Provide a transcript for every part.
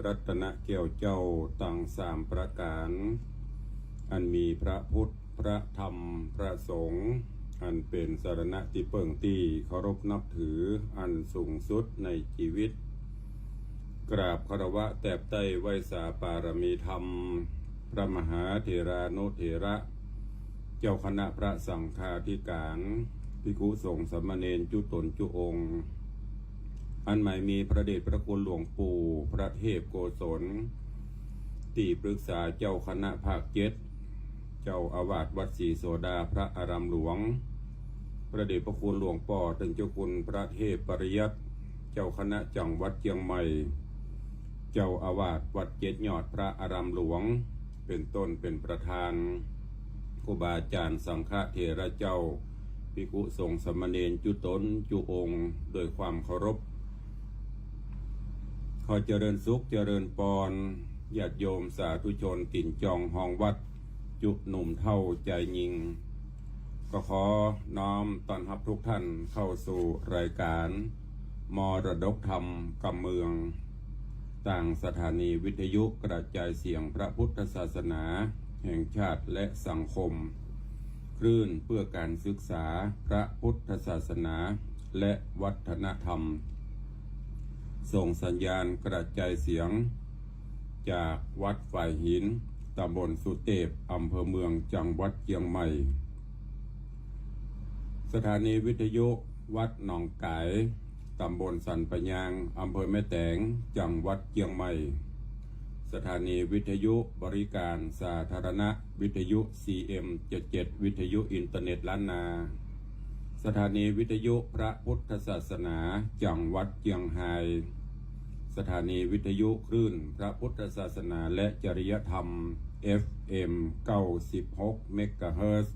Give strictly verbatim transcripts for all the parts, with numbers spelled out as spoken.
รัตนะแก้วเจ้าตังสามประก๋าน อันมีพระพุทธ พระธรรม พระสงฆ์ อันเป๋นสรณะตี้เปิ้งตี้เคารพนับถืออันสูงสุดในจีวิต กราบคารวะแตบใต้ไหว้สาปารมีธรรม พระมหาเถรานุเถระ เจ้าคณะพระสังฆาธิการ ภิกขุสงฆ์สามเณรจุ๊ต๋นจุ๊องค์ อันหมายมีพระเดชพระคุณหลวงปู่พระเทพโกศล ตี้ปรึกษาเจ้าคณะภาคเจ็ด เจ้าอาวาสวัดศรีโสดาพระอารามหลวง พระเดชพระคุณหลวงป้อเถิงเจ้าคุณพระเทพปริยัติ เจ้าคณะจังหวัดเจียงใหม่ เจ้าอาวาสวัดเจ็ดยอดพระอารามหลวง เป๋นต้นเป๋นประธาน ครูบาอาจ๋ารย์สังฆเถระเจ้า ภิกขุสงฆ์สามเณรจุ๊ต๋นจุ๊องค์ โดยความเคารพ ขอเจริญสุขเจริญปอน ญาติโยมสาธุชนตี๋นจองฮองวัด จุ๊หนุ่มเฒ่าจายญิง ก็ขอน้อมต้อนฮับทุกท่านเข้าสู่รายการมรดกธรรมกำเมือง ตางสถานีวิทยุกระจายเสียงพระพุทธศาสนาแห่งชาติและสังคม คลื่นเพื่อการศึกษาพระพุทธศาสนาและวัฒนธรรม ส่งสัญญาณกระจายเสียง จากวัดฝายหิน ตำบลสุเตพ อำเภอเมือง จังหวัดเจียงใหม่ สถานีวิทยุวัดหนองก๋าย ตำบลสันป่ายาง อำเภอแม่แตง จังหวัดเจียงใหม่ สถานีวิทยุบริการสาธารณะ วิทยุ ซีเอ็ม เจ็ดเจ็ด วิทยุอินเทอร์เน็ตล้านนา สถานีวิทยุพระพุทธศาสนา จังหวัดเจียงฮาย สถานีวิทยุคลื่นพระพุทธศาสนาและจริยธรรม เอฟเอ็ม เก้าสิบหก เมกะเฮิรตซ์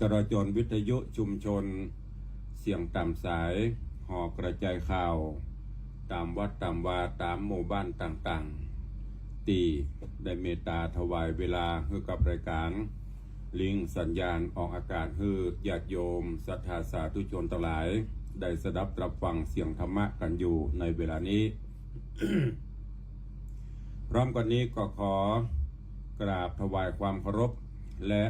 ตลอดจ๋นวิทยุชุมชน เสียงต๋ามสาย หอกระจายข่าว ต๋ามวัดต๋ามวา ต๋ามหมู่บ้านต่างๆ ตี้ได้เมตต๋าถวายเวลาหื้อกับรายการ ลิงก์สัญญาณออกอากาศหื้อญาติโยมศรัทธาสาธุชนตังหลาย ได้สดับรับฟังเสียงธรรมะกั๋นอยู่ในเวลานี้ พร้อมกั๋นนี้ก็ขอกราบถวายความเคารพ และ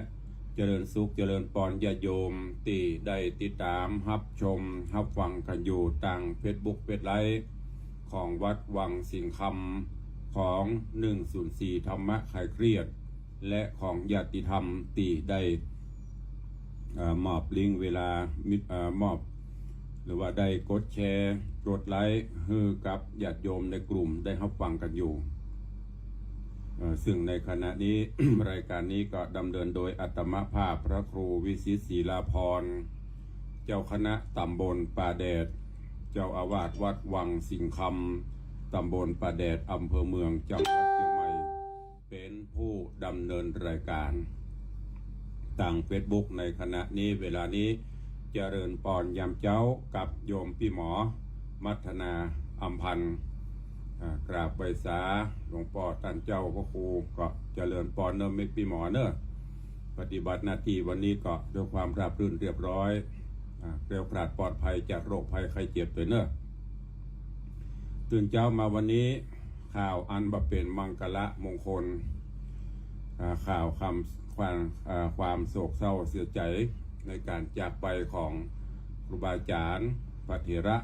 เจริญสุขเจริญปอนญาติโยมตี้ได้ติดต๋ามฮับชมฮับฟังกั๋นอยู่ตางเฟซบุ๊กเฟซไลฟ์ของวัดวังสิงห์คำ ของหนึ่งศูนย์สี่ธรรมะคลายเครียด และของญาติธรรมตี้ได้ เอ่อ มอบลิงก์เวลา มิ เอ่อ มอบ หรือว่าได้กดแชร์ กดไลก์ หื้อกับญาติโยมในกลุ่มได้ฮับฟังกั๋นอยู่ เอ่อ ซึ่งในขณะนี้ รายการนี้ก็ดำเนินโดยอาตมาภาพพระครูวิสิตศรีลาภรณ์ เจ้าคณะต๋ำบลป่าแดด เจ้าอาวาสวัดวังสิงห์คำ ต๋ำบลป่าแดด อำเภอเมือง จังหวัดเจียงใหม่ เป๋นผู้ดำเนินรายการ ตางเฟซบุ๊กในขณะนี้ เวลานี้ เจริญปอนยามเจ๊ากับโยมปี้หมอ มัทนา อำพันธ์ อ่า กราบไหว้สาหลวงป้อต้านเจ้าพระครู ก็เจริญปอนเน่อแม่ปี้หมอเน่อ ปฏิบัติหน้าตี้วันนี้ก็ด้วยความราบรื่นเรียบร้อย อ่า แคล้วคลาดปลอดภัยจากโรคภัยไข้เจ็บตวยเน่อ ตื่นเจ๊ามาวันนี้ ข่าวอันบ่เป๋นมังคละมงคล อ่า ข่าวความ ความ อ่า ความโศกเศร้าเสียใจ๋ในก๋านจากไปของครูบาอาจ๋ารย์พระเถระ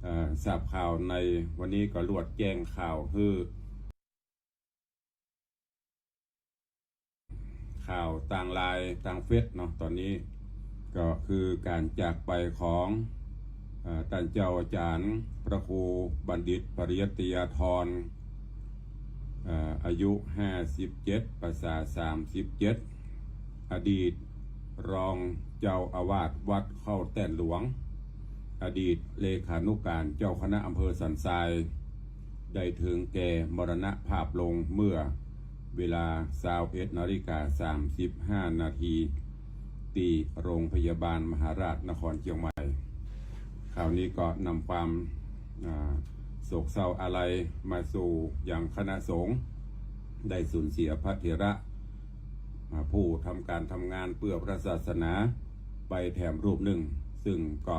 อ่า ทราบข่าวในวันนี้ก็ลวดแจ้งข่าวหื้อ ข่าวตางไลน์ตางเฟซเนาะ ต๋อนนี้ก็คือก๋านจากไปของ เอ่อ ต้านเจ้าอาจ๋ารย์พระครูบัณฑิตปริยัติยาธร เอ่อ อายุห้าสิบเจ็ด พรรษาสามสิบเจ็ด อดีตรองเจ้าอาวาสวัดเข้าแต้นหลวง อดีตเลขานุการเจ้าคณะอำเภอสันทราย ได้เถิงแก่มรณภาพลงเมื่อเวลาซาวเอ็ดนาฬิกาสามสิบห้านาที ตี้โรงพยาบาลมหาราชนครเจียงใหม่ ข่าวนี้ก็นำความ อ่า โศกเศร้าอาลัยมาสู่ยังคณะสงฆ์ ได้สูญเสียพระเถระ อ่า ผู้ทำการทำงานเพื่อพระศาสนาไปแถมรูปนึ่ง ซึ่งก็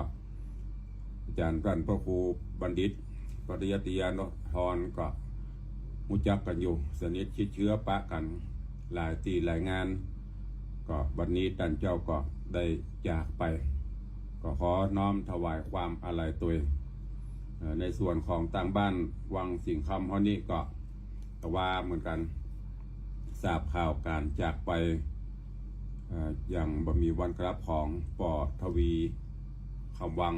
อาจ๋ารย์ต้านพระครูบัณฑิต ปริยัติยานุกรรมก็ฮู้จักกั๋นอยู่ สนิทชิดเชื้อปะกั๋นหลายตี้หลายงาน ก็วันนี้ต้านเจ้าก็ได้จากไป ก็ขอน้อมถวายความอาลัยตวย เอ่อ ในส่วนของตางบ้านวังสิงห์คำเฮานี้ก็ ก็ว่าเหมือนกั๋น ทราบข่าวก๋านจากไป เอ่อ อย่างบ่มีวันกลับของ ปอ ทวี คำวัง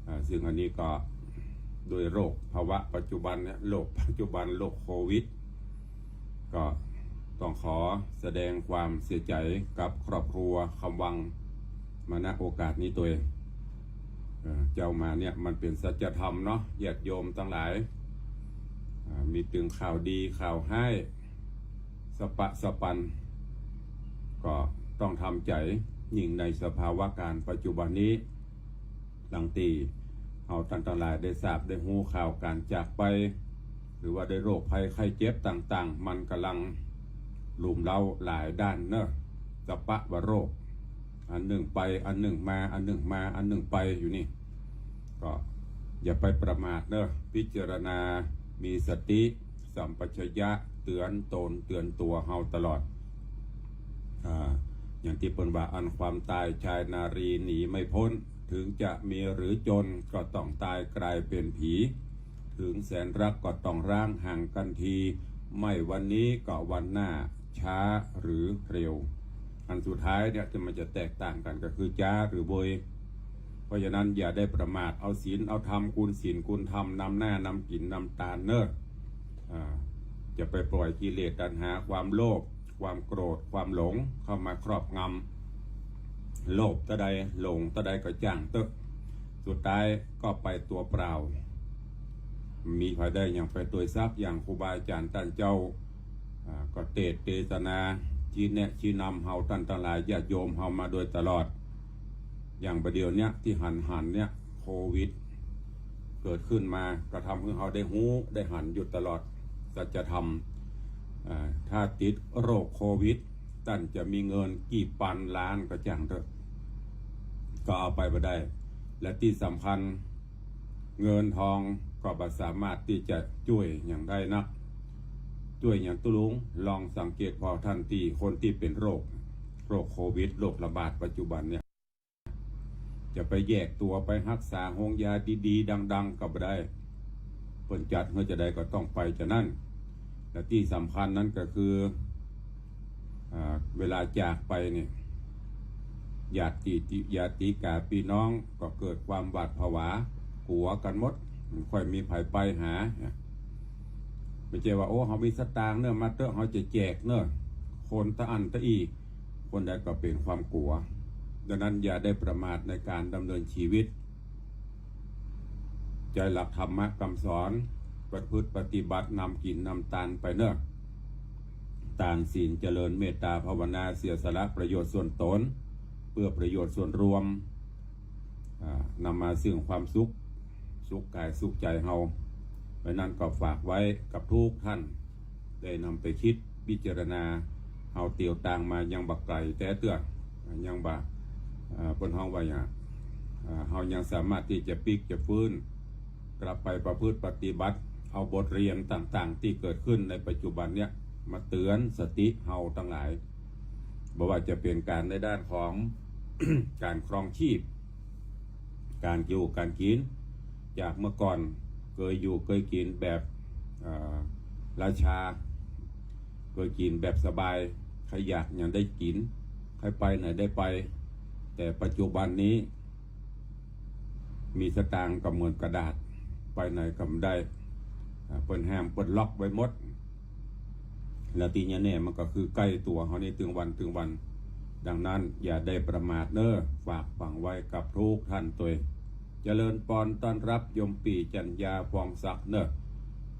เอ่อ ซึ่งอันนี้ก็ด้วยโรคภาวะปัจจุบันเนี่ย โรคปัจจุบัน โรคโควิด ก็ต้องขอแสดงความเสียใจ๋กับครอบครัวคำวัง มา ณ โอกาสนี้ตวย เอ่อ เจ้ามาเนี่ยมันเป๋นสัจธรรมเนาะ ญาติโยมตังหลาย อ่า มีตึงข่าวดีข่าวฮ้าย สะปะสะปัน ก็ต้องทำใจ๋ ยิ่งในสภาวะก๋ารปัจจุบันนี้ ดังตี้เฮาต้านตังหลายได้ทราบได้ฮู้ข่าวก๋านจากไป หรือว่าได้โรคภัยไข้เจ็บต่างๆ มันก่ำลังรุมเร้าหลายด้านเนาะ สะปะว่าโรค อันนึ่งไป อันนึ่งมา อันนึ่งมา อันนึ่งไปอยู่นี่ ก็อย่าไปประมาทเนาะ พิจารณา มีสติ สัมปชัญญะ เตื๋อนต๋นเตื๋อนตั๋วเฮาตลอด อ่า อย่างตี้เปิ้นว่า อันความต๋ายชายนารีหนีไม่พ้น ถึงจะมีหรือจนก็ต้องต๋ายก๋ายเป๋นผี ถึงแสนรักก็ต้องร้างห่างกั๋นที ไม่วันนี้ก็วันหน้า ช้าหรือเร็ว อันสุดท้ายเนี่ยตี้มันจะแตกต่างกั๋นก็คือจ๊าหรือเวย เพราะฉะนั้นอย่าได้ประมาท เอาศีลเอาธรรม กุณศีลกุณธรรม นำหน้านำกิ๋นนำตานเนาะ อ่า จะไปปล่อยกิเลสตัณหา ความโลภ ความโกรธ ความหลงเข้ามาครอบงำ โลภเต้าใด หลงเต้าใดก็จ้างเต๊อะ สุดท้ายก็ไปตั๋วเปล่า มีใผได้หยังไปตวยสักอย่าง ครูบาอาจ๋ารย์ต้านเจ้า อ่า ก็เตสน์เตสนา ชี้แนะชี้นำเฮาต้านตังหลายญาติโยมเฮามาโดยตลอด อย่างบ่าเดี่ยวเนี้ยตี้หันๆ เนี่ย โควิด เกิดขึ้นมา ก็ทำหื้อเฮาได้ฮู้ได้หันอยู่ตลอด สัจธรรม อ่า ถ้าติดโรคโควิด ต้านจะมีเงินกี่ปันล้านก็จ้างเต๊อะ ก็เอาไปบ่ได้ และตี้สำคัญ เงินทองก็บ่สามารถตี้จะจ้วยหยังได้นัก จ้วยหยังตุ๊ลุง ลองสังเกตผ่อต้านตี้คนตี้เป๋นโรค โรคโควิด โรคระบาดปัจจุบันเนี่ย จะไปแยกตั๋วไปฮักษาโฮงยาดีๆ ดังๆ ก็บ่ได้ เปิ้นจัดหื้อจาใดก็ต้องไปจานั้น และตี้สำคัญนั้นก็คือ อ่า เวลาจากไปเนี่ย ญาติติ ญาติกาปี้น้องก็เกิดความหวาดผวา กั๋วกั๋นหมด บ่ค่อยมีใผไปหา บ่ใจ้ว่า โอ้ เฮามีสตางค์เนาะ มาเต๊อะ เฮาจะแจกเนาะ คนตะอั้นตะอี้ คนใดก็เป๋นความกั๋ว ดังนั้นอย่าได้ประมาทในก๋านดำเนินชีวิต ใจ๊หลักธรรมะกำสอน ประพฤติปฏิบัติ นำกิ๋นนำตานไปเนาะ ตาน ศีล เจริญเมตต๋าภาวนา เสียสละประโยชน์ส่วนต๋น เปื้อประโยชน์ส่วนรวม อ่า นำมาซึ่งความสุข สุขก๋ายสุขใจ๋เฮา เพราะนั้นก็ฝากไว้กับทุกต้าน ได้นำไปกึ๊ดพิจารณา เฮาเตียวตางมายังบ่ไก๋แต๊เตื้อ ยังบ่ เอ่อ เปิ้นฮ้องว่าหยัง เอ่อ เฮายังสามารถตี้จะปิ๊กจะฟื้น กลับไปประพฤติปฏิบัติ เอาบทเรียนต่างๆ ตี้เกิดขึ้นในปัจจุบันเนี่ย มาเตื๋อนสติเฮาตังหลาย บ่ว่าจะเป๋นก๋านในด้านของ ก๋านครองชีพ ก๋านอยู่ก๋านกิ๋น จากเมื่อก่อนเกยอยู่เกยกิ๋นแบบ เอ่อ ราชา เกยกิ๋นแบบสบาย ใผอยากหยังได้กิ๋น ใผไปไหนได้ไป แต่ปัจจุบันนี้ มีสตางค์ก็เหมือนกระดาษ ไปไหนก็บ่ได้ อ่า เปิ้นห้ามเปิ้นล็อกไว้หมด และตี้แน่ๆ มันก็คือใก้ตั๋วเฮานี่ตึงวันตึงวัน ดังนั้นอย่าได้ประมาทเนาะ ฝากฝังไว้กับทุกต้านตวย เจริญปอนต้อนฮับโยมปี้จัญญา ฟองศักดิ์เนาะ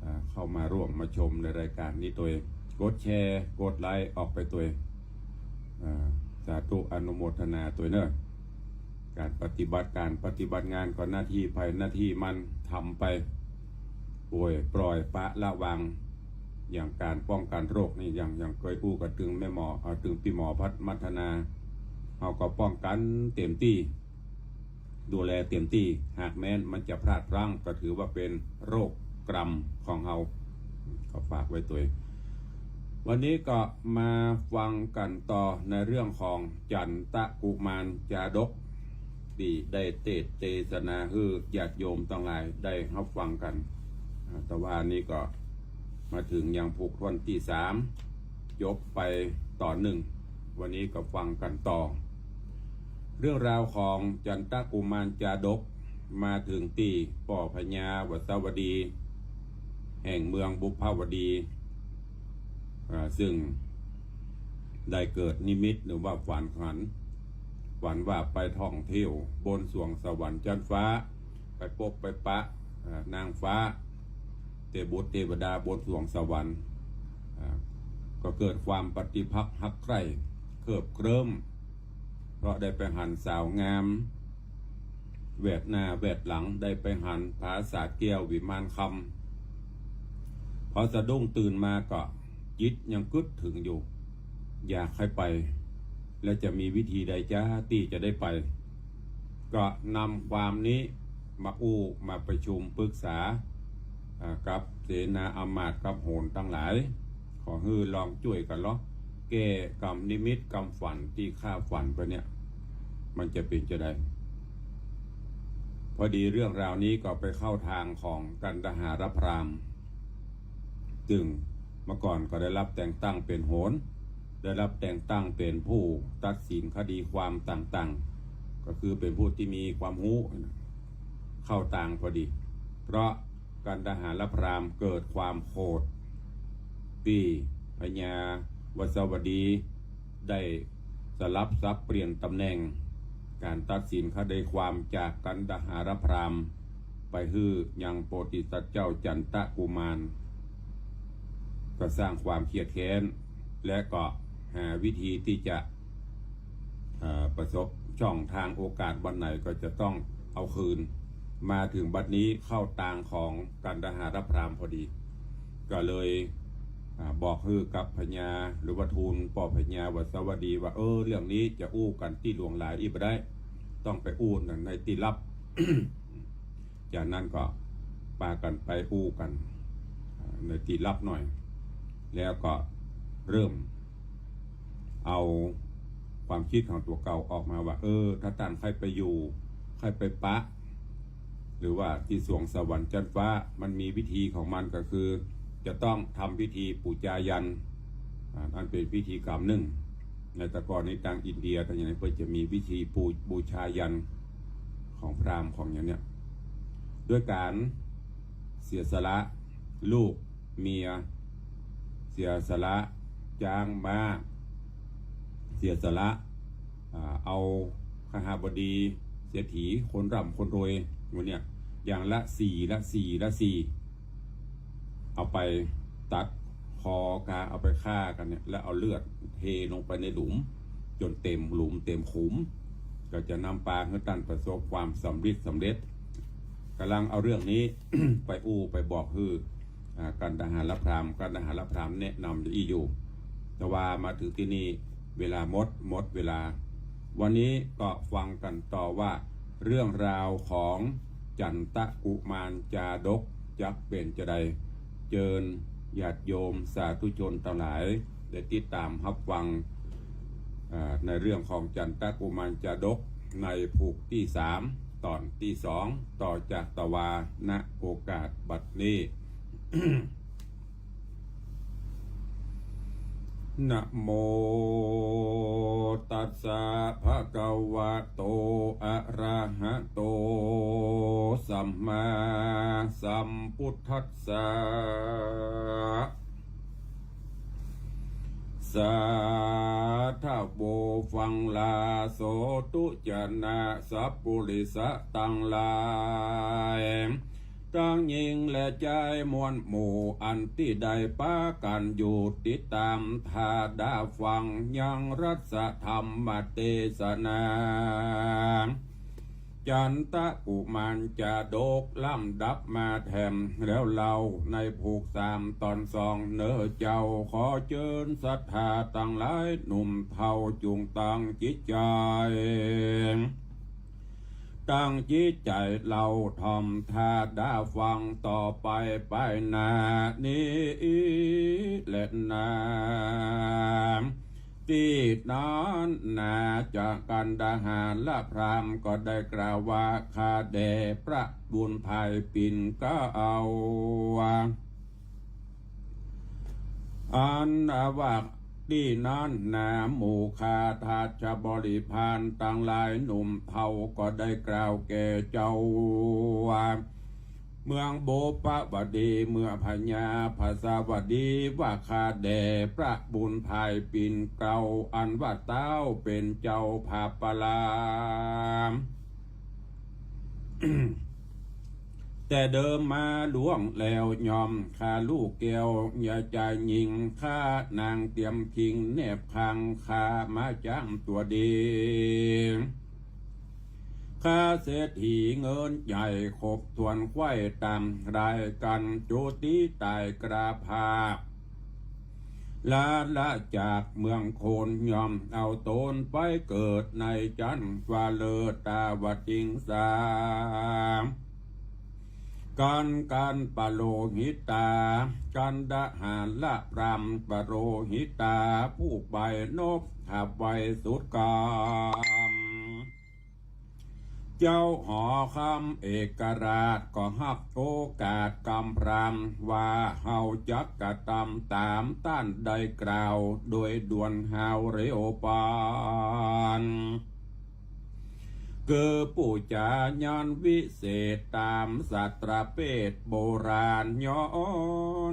อ่า เข้ามาร่วมมาชมในรายก๋านนี้ตวย กดแชร์ กดไลก์ออกไปตวย อ่า สาธุอนุโมทนาตวยเนาะ ก๋านปฏิบัติก๋านปฏิบัติงานก็หน้าตี้ใผหน้าตี้มันทำไป ป่วยปล่อยปะละวาง อย่างก๋านป้องกั๋นโรคนี่ อย่าง อย่างเกยอู้กั๋นตึงแม่หมอ เอ่อ ตึงปี้หมอพัฒน์มัทนา เฮาก็ป้องกั๋นเต๋มตี้ ดูแลเต็มตี้ หากแม้นมันจะพลาดพลั้งก็ถือว่าเป๋นโรคกรรมของเฮา ก็ฝากไว้ตวย วันนี้ก็มาฟังกั๋นต่อในเรื่องของจันตกุมารจาดก ตี้ได้เตสน์เตสนาหื้อญาติโยมตังหลายได้ฮับฟังกั๋น อ่า แต่ว่านี้ก็มาเถิงยังผูกถ้วนตี้สาม จบไปต๋อนนึ่ง วันนี้ก็ฟังกั๋นต่อ เรื่องราวของจันตกุมารจาดก มาเถิงตี้ป้อพญาวัสสวดี แห่งเมืองบุพพาวดี อ่า ซึ่งได้เกิดนิมิตหรือว่าฝันหัน ฝันว่าไปท่องเที่ยวบนสวงสวรรค์จั๊นฟ้า ไปปบไปปะ อ่า นางฟ้า เตบุตรเตวดาบนสวงสวรรค์ อ่า ก็เกิดความปฏิภักษ์ฮักใคร่เคิบเคลิ้ม เพราะได้ไปหันสาวงาม แวดหน้าแวดหลัง ได้ไปหันผาสาแก้ววิมานคำ พอสะดุ้งตื่นมาก็จิตยังกึ๊ดเถิงอยู่ อยากหื้อไป และจะมีวิธีใดจ๊าตี้จะได้ไป ก็นำความนี้มาอู้มาประชุมปรึกษา อ่า กับเสนาอำมาตย์กับโหรตังหลาย ขอหื้อลองจ้วยกั๋นลอ แก้กำนิมิตกำฝันตี้ข้าฝันไปเนี่ย มันจะเป๋นจาใด พอดีเรื่องราวนี้ก็ไปเข้าตางของกันดหารพราหมณ์ ซึ่งเมื่อก่อนก็ได้รับแต่งตั้งเป๋นโหร ได้รับแต่งตั้งเป๋นผู้ตัดสินคดีความต่างๆ ก็คือเป๋นผู้ตี้มีความฮู้ เข้าตางพอดี เพราะกันดหารพราหมณ์เกิดความโขดตี้พญาวัสสวดี ได้สลับสับเปลี่ยนต๋ำแหน่งก๋านตัดสินคดีความจากกันดหารพราหมณ์ ไปหื้อยังโพธิสัตว์เจ้าจันตกุมาร ก็สร้างความเครียดแค้น และก็หาวิธีตี้จะ เอ่อ ประสบช่องตางโอกาสวันไหนก็จะต้องเอาคืน มาเถิงบัดนี้เข้าตางของกันดหารพราหมณ์พอดี ก็เลย อ่า บอกหื้อกับพญา หรือว่าทูลป้อพญาวัสสวดีว่า เออ เรื่องนี้จะอู้กั๋นตี้หลวงหลายอี้บ่ได้ ต้องไปอู้ในตี้ลับ จากนั้นก็ปากั๋นไปอู้กั๋น อ่า ในตี้ลับหน่อย แล้วก็เริ่มเอาความกึ๊ดของตั๋วเก่าออกมาว่า เออ ถ้าต้านใค่ไปอยู่ ใค่ไปปะ หรือว่าตี้สวงสวรรค์จั๊นฟ้า มันมีวิธีของมันก็คือ จะต้องทำพิธีปู๋จายัน อ่า อันเป๋นพิธีกรรมนึ่ง ในแต่ก่อนนี้ตางอินเดีย ตางอย่างนี้เปิ้นจะมีพิธีปู๋ บูชายันของพราหมณ์ของอย่างเนี้ย ด้วยก๋านเสียสละลูกเมีย เสียสละจ๊างม้า เสียสละ อ่า เอาคหบดี เศรษฐี คนร่ำคนรวย หมู่เนี่ย อย่างละสี่ ละสี่ ละสี่ เอาไปตัดคอก๋า เอาไปฆ่ากั๋นเนี่ย แล้วเอาเลือดเทลงไปในหลุม จ๋นเต็มหลุมเต็มขุม ก็จะนำปาหื้อต้านประสบความสำริดสำเร็จ ก่ำลังเอาเรื่องนี้ ไปอู้ไปบอกหื้อ อ่า กันดหารพราหมณ์ กันดหารพราหมณ์แนะนำอี้อยู่ แต่ว่ามาเถิงตี้นี่เวลาหมด หมดเวลา วันนี้ก็ฟังกั๋นต่อว่า เรื่องราวของจันตกุมารจาดกจักเป๋นจาใด เจิญญาติโยมสาธุชนตังหลายได้ติดต๋ามฮับฟัง อ่า ในเรื่องของจันตกุมารจาดกในผูกตี้สาม ต๋อนตี้สอง ต่อจากตะวา ณ โอกาสบัดนี้ นะโม ตัสสะ ภะคะวะโต อะระหะโต สัมมาสัมพุทธัสสะ สาธะโว ฟังลา โสตุ จะนะ สัพปุริสะตังหลาย ตังญิงและจายมวลหมู่ อันตี้ได้ปากั๋นอยู่ติดต๋ามตาดาฟัง ยังรัสธรรมเตสนา จันตกุมารจาดกลำดับมาแถมแล้วเล่า ในผูกสามต๋อนสองเน่อเจ้า ขอเจิญศรัทธาตังหลายหนุ่มเฒ่าจุ่งตั้งจิตใจ๋ ตั้งจิตใจ๋เล่าถ่อมถ้าดาฟังต่อไปไปหน้านี้แลนา ตี้นั้นนา จักกัณฑหารพราหมณ์ก็ได้กล่าวว่า ข้าแด่พระบุญไพร่ปิ่นเกล้า อันว่าตี้นั้นนา หมู่ข้าราชบริพารตังหลายหนุ่มเฒ่าก็ได้กล่าวแก่เจ้าว่า เมืองโบปวดี เมืองพญาผสาวดี ว่าข้าแด่พระบุญไพร่ปิ่นเกล้า อันว่าเต้าเป๋นเจ้าผาปลา แต่เดิมมาล่วงแล้วย่อม ข้าลูกแก้ว ยาจายญิง ข้านางเตียมคิง แนบข้างข้ามาจ้างตั๋วดี ข้าเศรษฐีเงินใหญ่ครบถ้วนไขว้ต๋ามรายกั๋น จุติต๋ายกล้าผาก ลาละจากเมืองโคน ย่อมเอาต๋นไปเกิดในจันทร์ ว่าเลิศตาวติงสา กันกันปโรหิตา กันดหารพราหมณ์ปโรหิตา ผู้ไปนบถวายสุดกำ เจ้าหอคำเอกราชก็ฮับโอกาสกำพรามว่า เฮาจักกระตำต๋ามต้านได้กล่าว โดยด่วนฮาวเร็วปาน คือปู๋จาญาณวิเศษต๋ามสัตว์ประเภทโบราณ ย้อ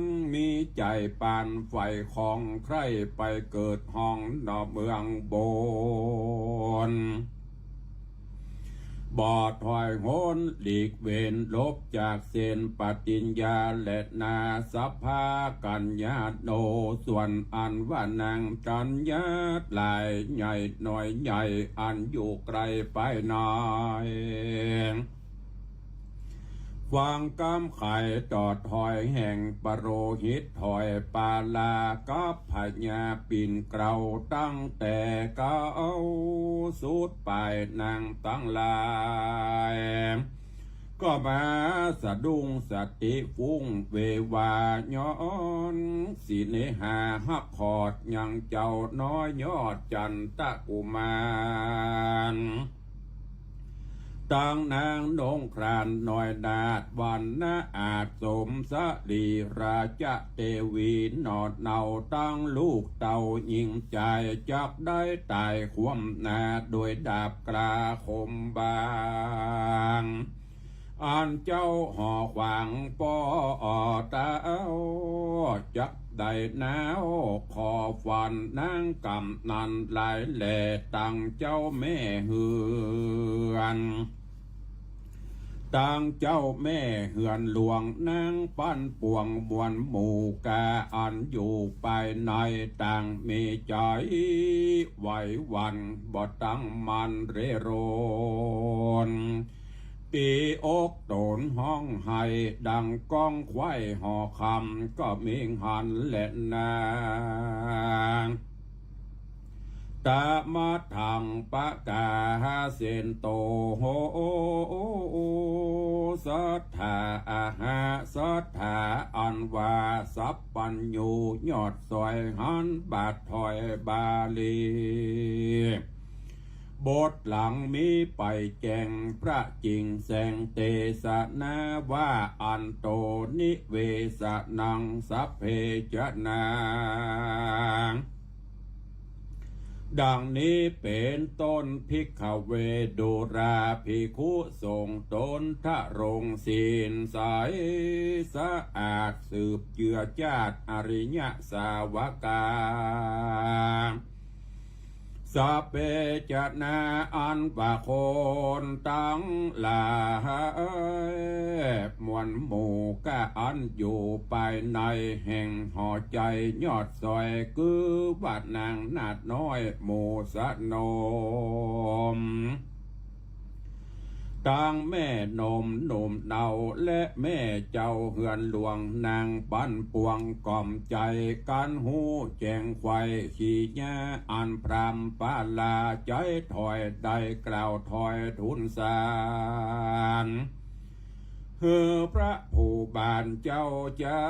นมีใจ๋ปานใฝ่ของใคร่ไปเกิดห้องนอกเมืองบน บ่ถอยโหนหลีกเว้นหลบจากเส้นปฏิญญาแลนา สภากัญญาโน ส่วนอันว่านางกัญญาหลายใหญ่น้อยใหญ่ อันอยู่ไกลไปหน่อย ฟังกำไขต่อถ้อยแห่งปโรหิต ถ้อยปาลากับพญาปิ่นเกล้า ตั้งแต่เก๊าสุดปายนางตังหลาย ก็มาสะดุ้งสติฟุ้งเววา ย้อนสิเนหาฮักขอดยังเจ้าน้อยยอดจันตกุมาร ตังนางนงครานน้อยนาถ วรรณะอาจสมสรีราชเตวี หนอดเนาตังลูกเต้าญิงจาย จักได้ต๋ายคว่ำหน้าโดยดาบกล้าคมบาง อันเจ้าหอขวางป้อต๋า จักได้หนาวขอฝันนางกำนันหลายแล ตังเจ้าแม่เฮือน ตังเจ้าแม่เฮือนหลวงนางปั้นป่วงมวลหมู่กา อันอยู่ปายในต่างมีใจ๋ไหวหวั่น บ่ตั้งมั่นเร่ร่อน ตีอกต๋นฮ้องไห้ดังก้องไขว้หอคำ ก็มิงหันแลนา ตะมะทังปะกาหาเสนโต โห สัทธาอาหา สัทธาอันว่าสัพพัญญู ยอดสอยหันบาทถอยบาลี บทหลังมีไปแจ้งพระจิ่งแสงเตสนาว่า อันโตนิเวสนังสัพเพจนา ดังนี้เป๋นต้น ภิกขเว ดูราภิกขุสงฆ์ต๋นทรงศีลใสสะอาด สืบเจื้อจาติอริยสาวกา สัพเพจนาอันว่าคนตังหลาย มวลหมู่กาอันอยู่ปายในแห่งหอใจ๋ยอดสอย คือว่านางนาถน้อยหมู่สนม ตังแม่หนุ่มหนุ่มเนาและแม่เจ้าเฮือนหลวงนางปันปวง ก่อมใจ๋กั๋นฮู้แจ้งไขว่ สิยาอันพราหมณ์ปาลาใจ๋ถ้อยได้กล่าวถ้อยทูลสาร หื้อพระผู้บานเจ้าจั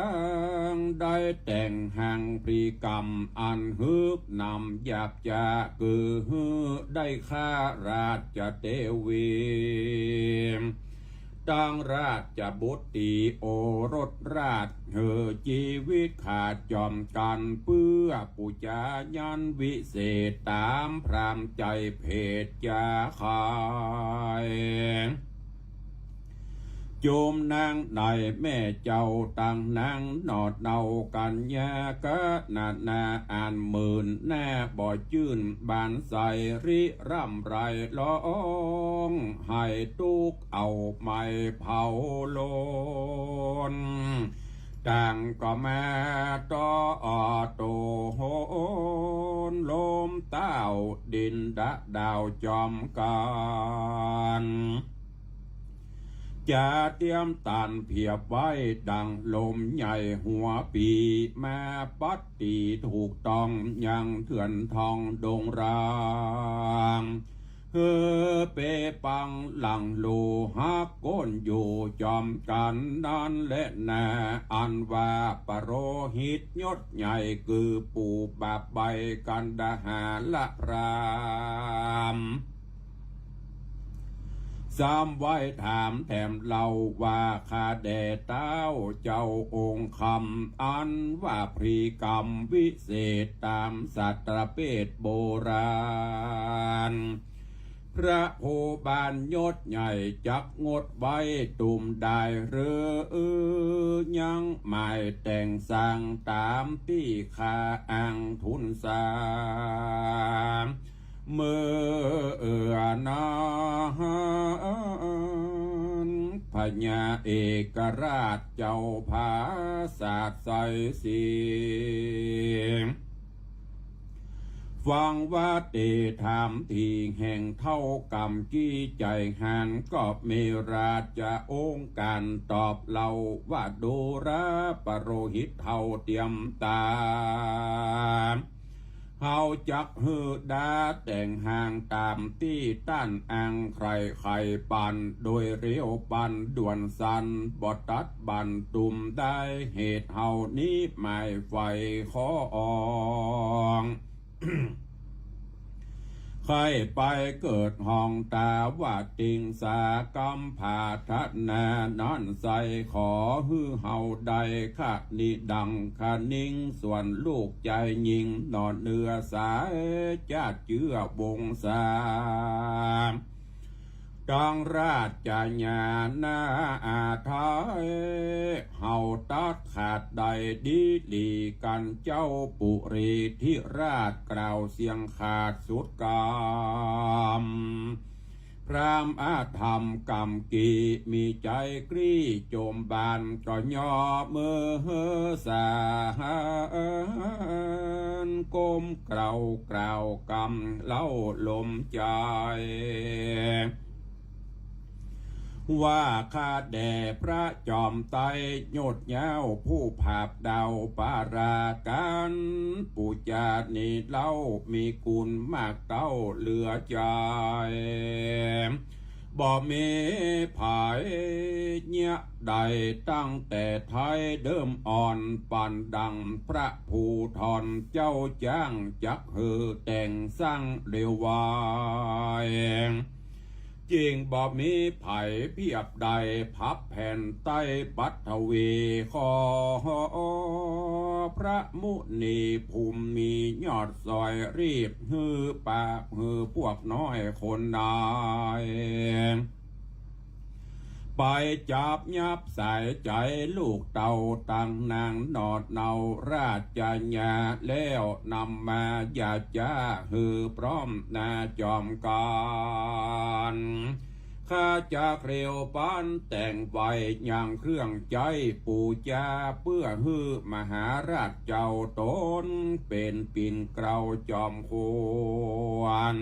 กได้แต่งหังพิธีกรรมอันฮึกหนำหยาบจ๊า คือหื้อได้ข้าราชเทวี ตังราชบุตรีโอรสราช หื้อจีวิตขาดจ๋อมกั๋น เปื้อปู๋จายันวิเศษ ต๋ามพราหมณ์ใจ๋เพจจาไข จุมนางในแม่เจ้าตังนางหนอดเนากัญญา กะนานาอันหมื่นหน้าบ่จื้นบานใส ริร่ำไรฮ้องไห้ตุ๊กข์เอาไม้เผาโลน ต่างก็มาต่อโตโหนลมเต้าดินดะดาวจ๋อมกั๋น จะเตรียมตานเผียบไว้ดังลมใหญ่หัวปี๋ มาปัดตี๋ถูกต้องยังเถื่อนทองดงร้าง หื้อเปปังหลังโลหักโก้นอยู่จ๋อมกั๋นนั้นแลนา อันว่าปโรหิตยศใหญ่ คือปู่บาปใบกันดาหาละพราหมณ์ ซ้ำไหว้ถามแถมเล่าว่า ข้าแด่เต้าเจ้าองค์คำ อันว่าพิธีกรรมวิเศษต๋ามสัตว์ประเภทโบราณ พระผู้บานยศใหญ่จักงดไว้ตุมได้หรือ ยังหมายแต่งสร้างต๋ามตี้ข้าอ้างทูลสาร เมื่อนั้นพญาเอกราชเจ้าผาสาทไสยศรี ฟังว่าเตถามตี้แห่งเฒ่ากำกี้ใจ๋หัน ก็มีราชองค์ก๋านตอบเล่าว่า ดูราปโรหิตเฒ่าเตรียมต๋า เฮาจักหื้อดาแต่งหังต๋ามตี้ต้านอังใคร่ไขปัน โดยเร็วปันด่วนสัน บ่ตัดบั้นตุมได้ เหตุเฮานี้หมายใฝ่ขอออง ใค่ไปเกิดห้องต๋าวติงสากัมผาทนานั้นไส ขอหื้อเฮาได้คะนิดังคะนิง ส่วนลูกจายญิงหนอเนื้อสายจาติเจื้อวงศา ตังราชญาณาอาไทย เฮาตัดขาดได้ดีหลีกั๋นเจ้าปุรีธิราช กล่าวเสียงขาดสุดกำ พราหมณ์อธรรมกำกี้มีใจ๋กรี้โจมบาน ก็ย่อมือสาหารก้มเกล้าเกล้ากำเล้าลมใจ๋ ว่าข้าแด่พระจอมไตรยศยาวผู้ผาบดาวปรากั๋น ปู๋จานี้เล่ามีกุณมากเต้าเหลือใจ๋ บ่มีใผเยียะได้ตั้งแต่ไทยเดิมอ่อน ปานดังพระภูธรเจ้าจ้างจักหื้อแต่งสร้างเร็วไว จึงบ่มีใผเปียบได้พับแผ่นไตรปัทวี ขอพระมุนีภูมิยอดสอยรีบหื้อปากหื้อพวกน้อยคนนาย ไปจับยับสายใจ๋ลูกเต้าตังนางหนอดเนาราชญาแล้วนำมาอย่าจ๊าหื้อพร้อมนาจอมกั๋น ข้าจักเร็วปันแต่งไว้ยังเครื่องใจ๊ปู๋จา เปื้อหื้อมหาราชเจ้าต๋นเป๋นปิ่นเกล้าจอมควร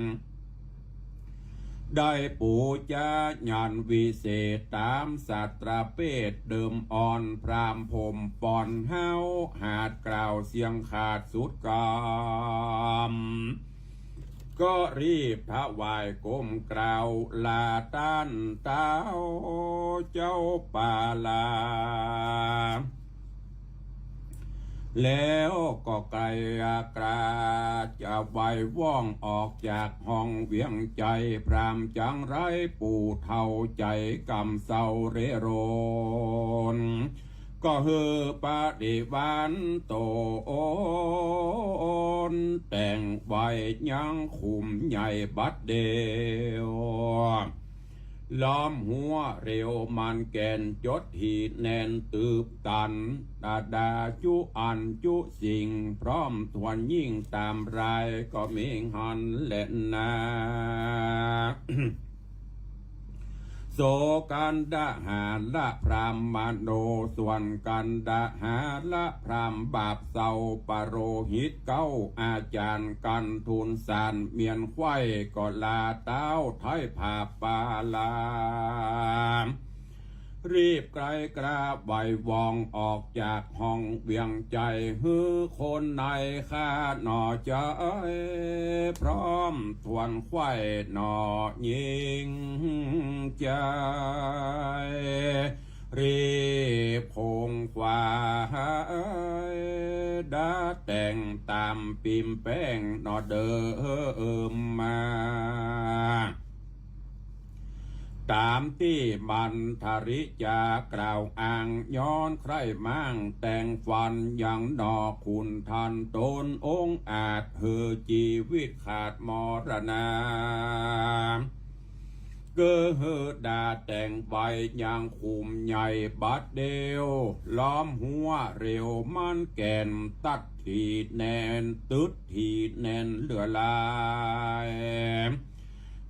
ได้ปู๋จาญาณวิเศษต๋ามสัตตะเปทเดิมอ่อน พราหมณ์ผมป่อนห้าวหาดกล่าวเสียงขาดสุดกำ ก็รีบถวายก้มกราบลาต้านเต้าเจ้าปาลา แล้วก็ไกลกราจะไหว้ว่องออกจากห้องเวียงใจ๋ พราหมณ์จังไรปู่เฒ่าใจ๋กำเศร้าเร่ร่อน ก็หื้อปฏิวานโตนแต่งไว้ยังขุมใหญ่บัดเดี่ยว ล้อมหัวเร็วมันแก่นจดหีแน่นตืบตัน ดาดาจุอันจุสิ่ง พร้อมถ้วนยิ่งต๋ามรายก็มีหั้นแลนา โสกันดาหาระพราหมณ์มโน ส่วนกันดาหาระพราหมณ์บาปเศร้า ปโรหิตเก๊าอาจ๋ารย์กันทูลสารเมียนไขว้ ก็ลาเต้าไท้ผาปาลา รีบไกลกราบไหว้ว่องออกจากห้องเวียงใจ๋ หื้อคนในข้าหน่อใจ๋ พร้อมถ้วนไขว้หน่อญิงใจ๋ รีบคงไขว้ดาแต่งต๋ามปิมแป้งหน่อเดิมมา ต๋ามตี้มันทริจากล่าวอ้าง ย้อนใคร่ม้างแต่งฝัน ยังหน่อขุนทันต๋นองอาจ หื้อจีวิตขาดมรณา ก็หื้อดาแต่งไว้ยังขุมใหญ่บัดเดี่ยว ล้อมหัวเร็วมันแก่นตัดที่แน่น ตึดที่แน่นเหลือหลาย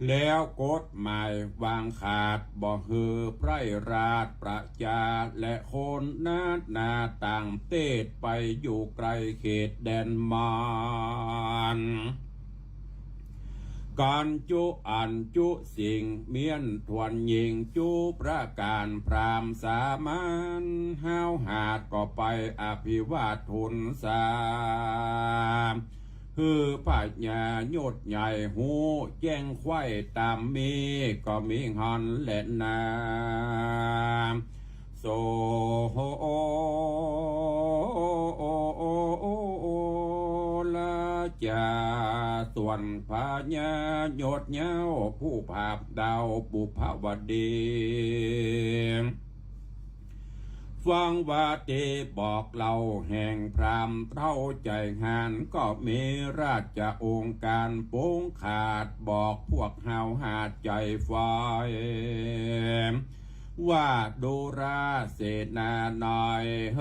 แล้วกฎหมายวางขาด บ่หื้อไพร่ราชประจาและคนนานาต่างเตศ ไปอยู่ไกลเขตแดนมาร กันจุอันจุสิ่ง เมียนถ้วนยิ่งจุประก๋าน พราหมณ์สามัญห้าวหาด ก็ไปอภิวาททูลสา หื้อพญายศใหญ่ฮู้แจ้งไขว้ต๋ามมี ก็มีหั้นแลนา โสลาจา ส่วนพญายศเย้า ผู้ผาบดาวปุพพวดี ฟังว่าตี้บอกเล่าแห่งพราหมณ์เฒ่าใจ๋หาญ ก็มีราชองค์ก๋านปงขาด บอกพวกห้าวหาดใจ๋ไฟ ว่าดูราเสนาน้อยเฮ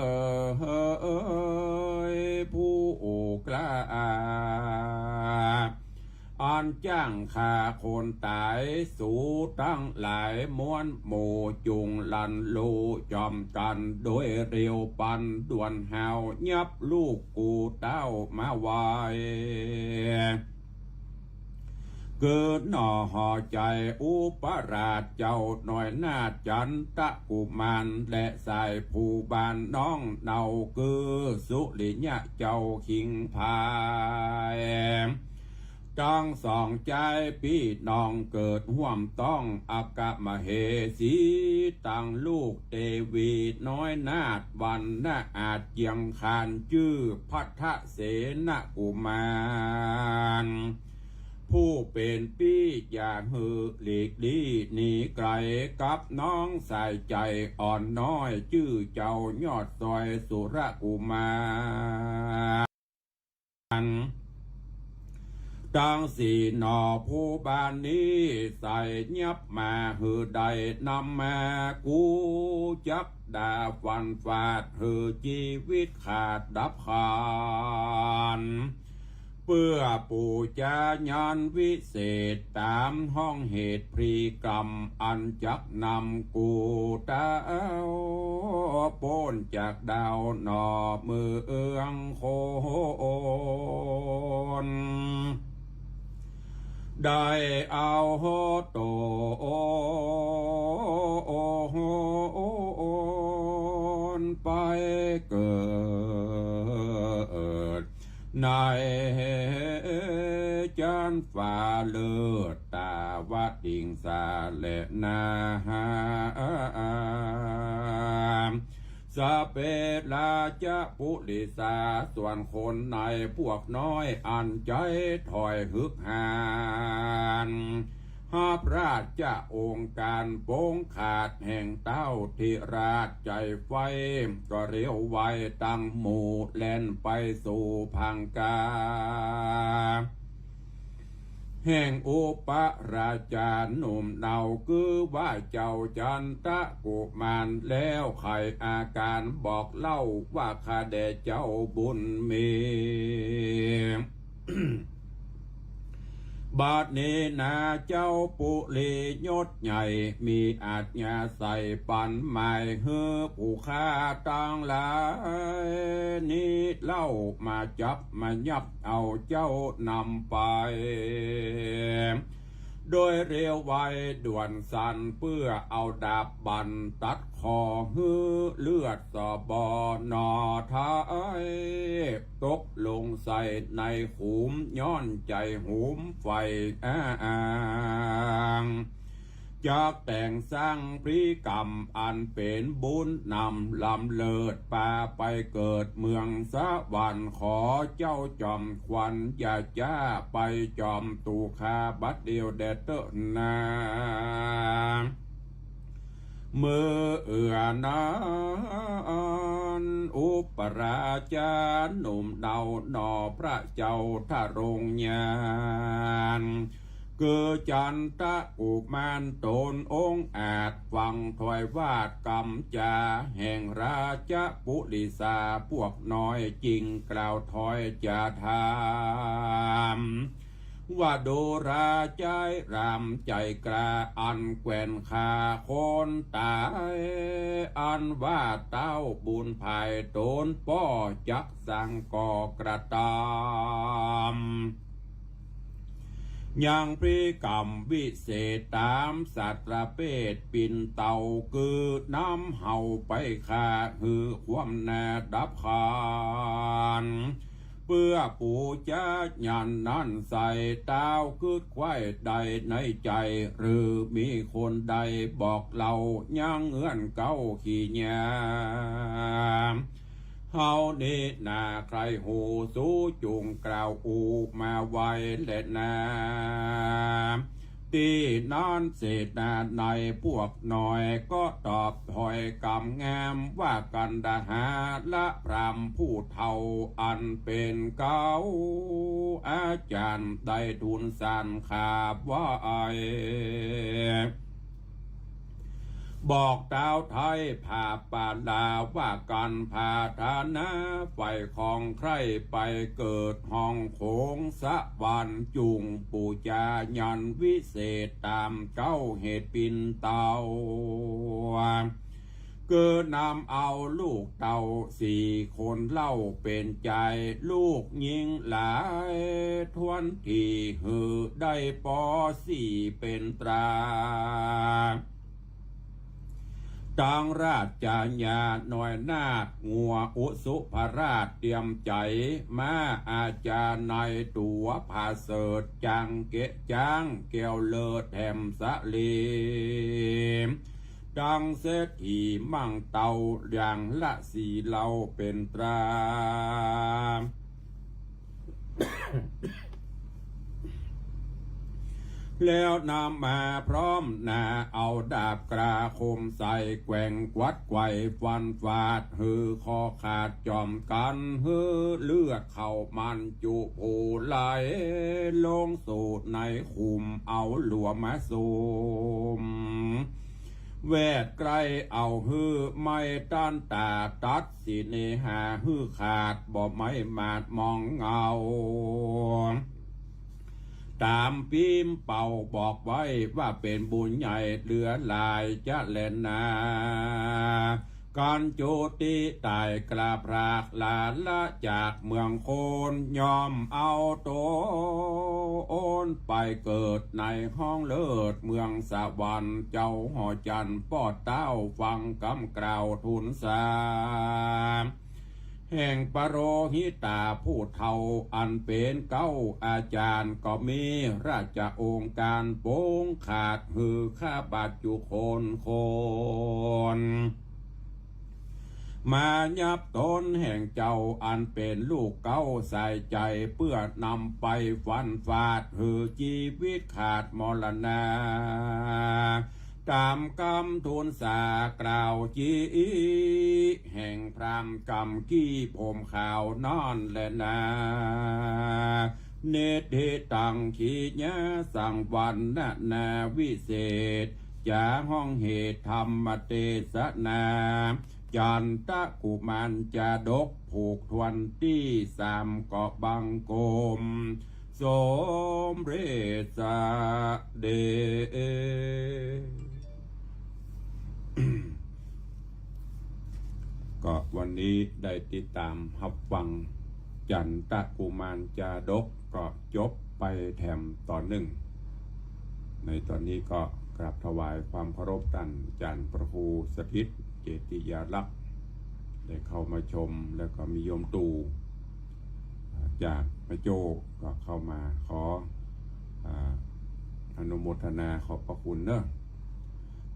ย ผู้กล้า อันจ้างฆ่าคนต๋าย สูตังหลายมวลหมู่จุ่งลันลู่จ๋อมกั๋น โดยเร็วปันด่วนห้าว ยับลูกกูเต้ามาไว เกิดหน่อหอใจ๋อุปราชเจ้าน้อยนาถจันตกุมาร และสายผู้บ้านน้องเนา คือสุริยะเจ้าคิงพาย ตังสองจายปี้น้องเกิดฮ่วมต้อง อัคคมเหสีตังลูกเตวีน้อยนาถ วรรณะอาจเจียงคาน จื้อพัทเสนกุมาร ผู้เป๋นปี้ อย่าหื้อหลีกลี้หนีไก๋ กับน้องสายใจ๋อ่อนน้อย จื้อเจ้ายอดซอยสุรกุมาร ตังสี่หน่อผู้บ้านนี้ ใส่ยับมาหื้อได้นำมา กูจักดาฟันฟาด หื้อจีวิตขาดดับขัน เปื้อปู๋จาญาณวิเศษ ต๋ามห้องเหตุพลีกรรม อันจักนำกูเต้า ป๊นจากดาวหน่อเมืองคน ได้เอาโตนไปเกิด ในจั๊นฟ้าเลิศ ตาวติงสาแลนา สะเปราจะปุริสา ส่วนคนในพวกน้อย อันใจ๋ถอยฮึกหาญ ฮับราชองค์ก๋านปงขาดแห่งเต้าเถราชใจ๋ใฝ่ ก็เร็วไวตังหมู่ แล่นไปสู่พังกา แห่งอุปราชาหนุ่มเนา คือว่าเจ้าจันตะกุมาร แล้วไขอาก๋านบอกเล่า ว่าข้าแด่เจ้าบุญมี บัดนี้นาเจ้าปุริยศใหญ่ มีอาจญาใส่ปั๋นหมายหื้อผู้ข้าตังหลาย นี้เล่ามาจับมายับเอาเจ้านำไป โดยเร็วไวด่วนสัน เปื้อเอาดาบบั่นตัดคอหื้อ เลือดสอบ่อหน่อไท้ ตกลงใส่ในขุม ย้อนใจ๋หุมไฟอ้าง จักแต่งสร้างพิกรรม อันเป๋นบุญนำล้ำเลิศ ปาไปเกิดเมืองสวรรค์ ขอเจ้าจอมขวัญอย่าจ๊า ไปจอมตุ๊ข้าบัดเดี่ยวแด่เต๊อะนา เมื่อเอื้อนั้น อุปราชาหนุ่มเนาหน่อ พระเจ้าทรงญาณ คือจันตะกุมารต๋นองอาจ ฟังถ้อยวาดกำจ๋า แห่งราชปุริสา พวกน้อยจึงกล่าวถ้อยจะถาม ว่าดูราใจ๋รามใจ๋กล้า อันแขวนฆ่าคนต๋าย อันว่าเต้าบุญภายต๋นป้อ จักสังก่อกระตำ ยังพิกรรมวิเศษต๋ามสัตว์ประเภทปิ่นเต๋า คือนำเฮาไปฆ่าหื้อความหน้าดับขัน เปื้อปู๋จะยันนั้นใส่ เต้าคิดใค่ใดในใจ๋ หรือมีคนใดบอกเล่ายังเฮือนเก๊าขี้ยา เฮานี้นาใค่ฮู้ สูจุ่งกล่าวอู้มาไวแลนา ตี้นั้นเสนาในพวกน้อย ก็ตอบถ้อยกำงาม ว่ากัณฑหาละพราหมณ์ผู้เฒ่า อันเป๋นเก๊าอาจ๋ารย์ ได้ทูลสารข้าไหว้ บอกเต้าไท้พาปาลา ว่ากัณฑาธนาใฝ่ของใคร่ ไปเกิดห้องโขงสวรรค์ จุ่งปู๋จายันวิเศษ ต๋ามเก๊าเหตุปิ่นเต๋า คือนำเอาลูกเต้าสี่คนเล่า เป๋นจายลูกญิงหลาย ถ้วนตี้หื้อได้ปอสี่เป๋นตรา ตังราชญาน้อยนาถงัวอุสุภราช เตรียมใจ๋ม้าอาชาไนยตั๋วผาเสริฐ จังเกะจ๊างแก้วเลิศแถมสะเล ตังเศรษฐีมั่งเต้าอย่างละสี่เล่าเป๋นตรา แล้วนำมาพร้อมหน้า เอาดาบกล้าคมใส่ แกว่งกวัดไกว่ฟันฟาด หื้อคอขาดจอมกั๋น หื้อเลือดเข้ามันจุผู้ไหล ลงสู่ในขุมเอาหลัวมาสุม แวดใก้เอาหื้อไม้ตันต๋า ตัดสิเนหาหื้อขาด บ่ไม้มาดมองเงา ต๋ามปี๋มเป่าบอกไว้ ว่าเป๋นบุญใหญ่เหลือหลายจะแลนา เ กั๋นจุติต๋ายกราบพระลาละจากเมืองโคน ย่อมเอาต๋นไปเกิดในห้องเลิศเมืองสวรรค์ เจ้าหอจันทร์ป้อเต้าฟังกำกล่าวทูลสา แห่งปโรหิตาผู้เฒ่าอันเป๋นเก๊าอาจ๋ารย์ ก็มีราชโองการปงขาดหื้อข้าบาทจุคนคน มายับต๋นแห่งเจ้าอันเป๋นลูกเก๊าสายใจ๋ เปื้อนำไปฟันฟาดหื้อจีวิตขาดมรณา ต๋ามกำทูลสากล่าวจีแห่งพราหมณ์กำกี้ผมขาวนั่นแลนา นิทธิตังขีญาสังวรรณนาวิเศษ จ๋าห้องเหตุธรรมเตสนา จันตกุมารจาดกผูกถ้วนตี้สาม ก็บังคมสมเร็จเสด็จ ก็วันนี้ได้ติดต๋ามฮับฟังจันตกุมารจาดกก็จบไปแถมต๋อนนึ่ง ในต๋อนนี้ก็กราบถวายความเคารพต้านอาจ๋ารย์พระครูสถิต เจติยาลักษณ์ ได้เข้ามาชม แล้วก็มีโยมตู่ อ่า จากแม่โจ้ก็เข้ามาขอ อ่า อนุโมทนาขอบพระคุณเนอะ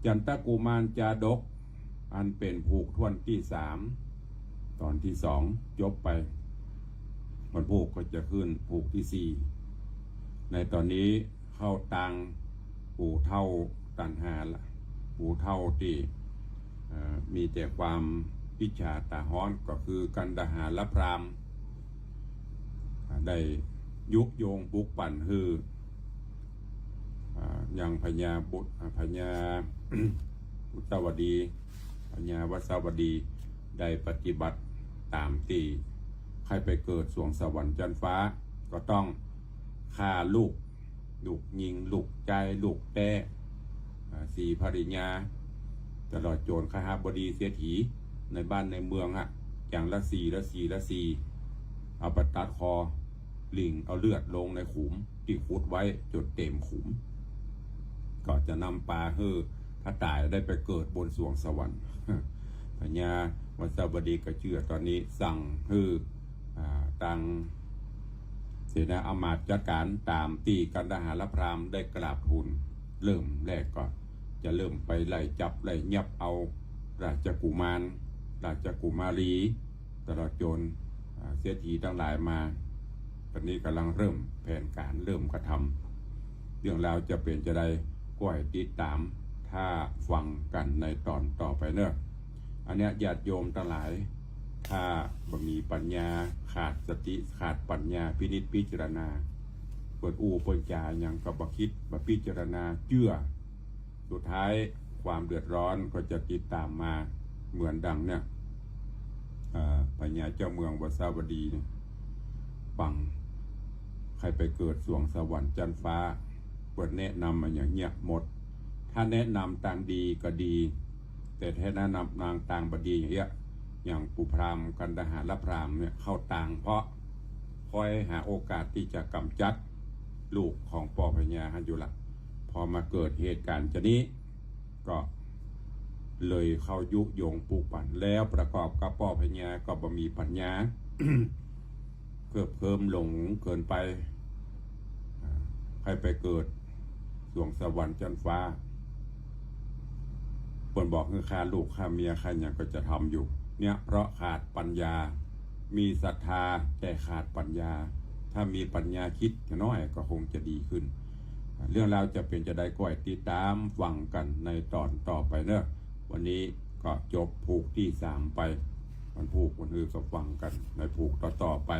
จันตกุมารจาดก อันเป๋นผูกถ้วนตี้สาม ต๋อนตี้สองจบไป วันพูกก็จะขึ้นผูกตี้สี่ ในต๋อนนี้เข้าตางปู่เฒ่าตัณหาละ ปู่เฒ่าตี้ เอ่อ มีแต่ความอิจฉาต๋าฮ้อน ก็คือกันดหาลพราหมณ์ อ่า ได้ยุยงปลุกปั่นหื้อ อ่า ยังพญาบุตร อ่า พญา บุตรวดี พญาวัสวดี ได้ปฏิบัติต๋ามตี้ ใค่ไปเกิดสวงสวรรค์จั๊นฟ้า ก็ต้องฆ่าลูก ลูกญิง ลูกจาย ลูกแต๊ อ่า ศรีภริยา ตลอดจ๋นคหบดีเศรษฐี ในบ้านในเมืองอะ อย่างละสี่ ละสี่ ละสี่ เอาไปตัดคอ หลิ่งเอาเลือดลงในขุมตี้ขุดไว้จ๋นเต๋มขุม ก็จะนำปาหื้อ ถ้าต๋ายได้ไปเกิดบนสวงสวรรค์ พญาวัสวดีก็เจื้อ ต๋อนนี้สั่งหื้อ อ่า ตางเสนาอำมาตย์จัดก๋านต๋ามตี้กันดหาลพราหมณ์ได้กราบทูล เริ่มแรกก็จะเริ่มไปไล่จับไล่ยับเอาราชกุมาร ราชกุมารี ตลอดจ๋น อ่า เศรษฐีตังหลายมา ต๋อนนี้ก่ำลังเริ่มแผนก๋าน เริ่มกระทำ เรื่องราวจะเป๋นจาใด ก้อยติดต๋าม ถ้าฟังกั๋นในต๋อนต่อไปเนอะ อันเนี้ยญาติโยมตังหลาย ถ้าบ่มีปัญญา ขาดสติ ขาดปัญญาพินิจพิจารณา เปิ้นอู้เปิ้นจ๋าหยังก็บ่คิด บ่พิจารณา เจื้อ สุดท้ายความเดือดร้อนก็จะติดต๋ามมา เหมือนดังเนี่ย เอ่อ พญาเจ้าเมืองวัสวดีเนี่ย ปัง ใค่ไปเกิดสวงสวรรค์จั๊นฟ้า เปิ้นแนะนำมาอย่างเงี้ยหมด ถ้าแนะนำตางดีก็ดี แต่ถ้าแนะนำตางบ่ดีอย่างเงี้ย อย่างปู่พราหมณ์กันดหาลพราหมณ์เนี่ย เข้าตางเพราะคอยหาโอกาสตี้จะก๋ำจัดลูกของป้อพญาหั้นอยู่ละ พอมาเกิดเหตุก๋ารณ์จานี้ ก็เลยเข้ายุยงปลุกปั่น แล้วประกอบกับป้อพญาก็บ่มีปัญญา เคิบเคิมหลงเกินไป อ่า ใค่ไปเกิดสวงสวรรค์จั๊นฟ้า เปิ้นบอกหื้อฆ่าลูกฆ่าเมียฆ่าหยังก็จะทำอยู่ เนี่ยเพราะขาดปัญญา มีศรัทธาแต่ขาดปัญญา ถ้ามีปัญญาคิดจะน้อยก็คงจะดีขึ้น เรื่องราวจะเป๋นจาใดก้อยติดต๋ามฟังกั๋นในต๋อนต่อไปเนอะ วันนี้ก็จบผูกตี้สามไป วันพูกวันฮือก็ฟังกั๋นในผูกต่อๆ ไป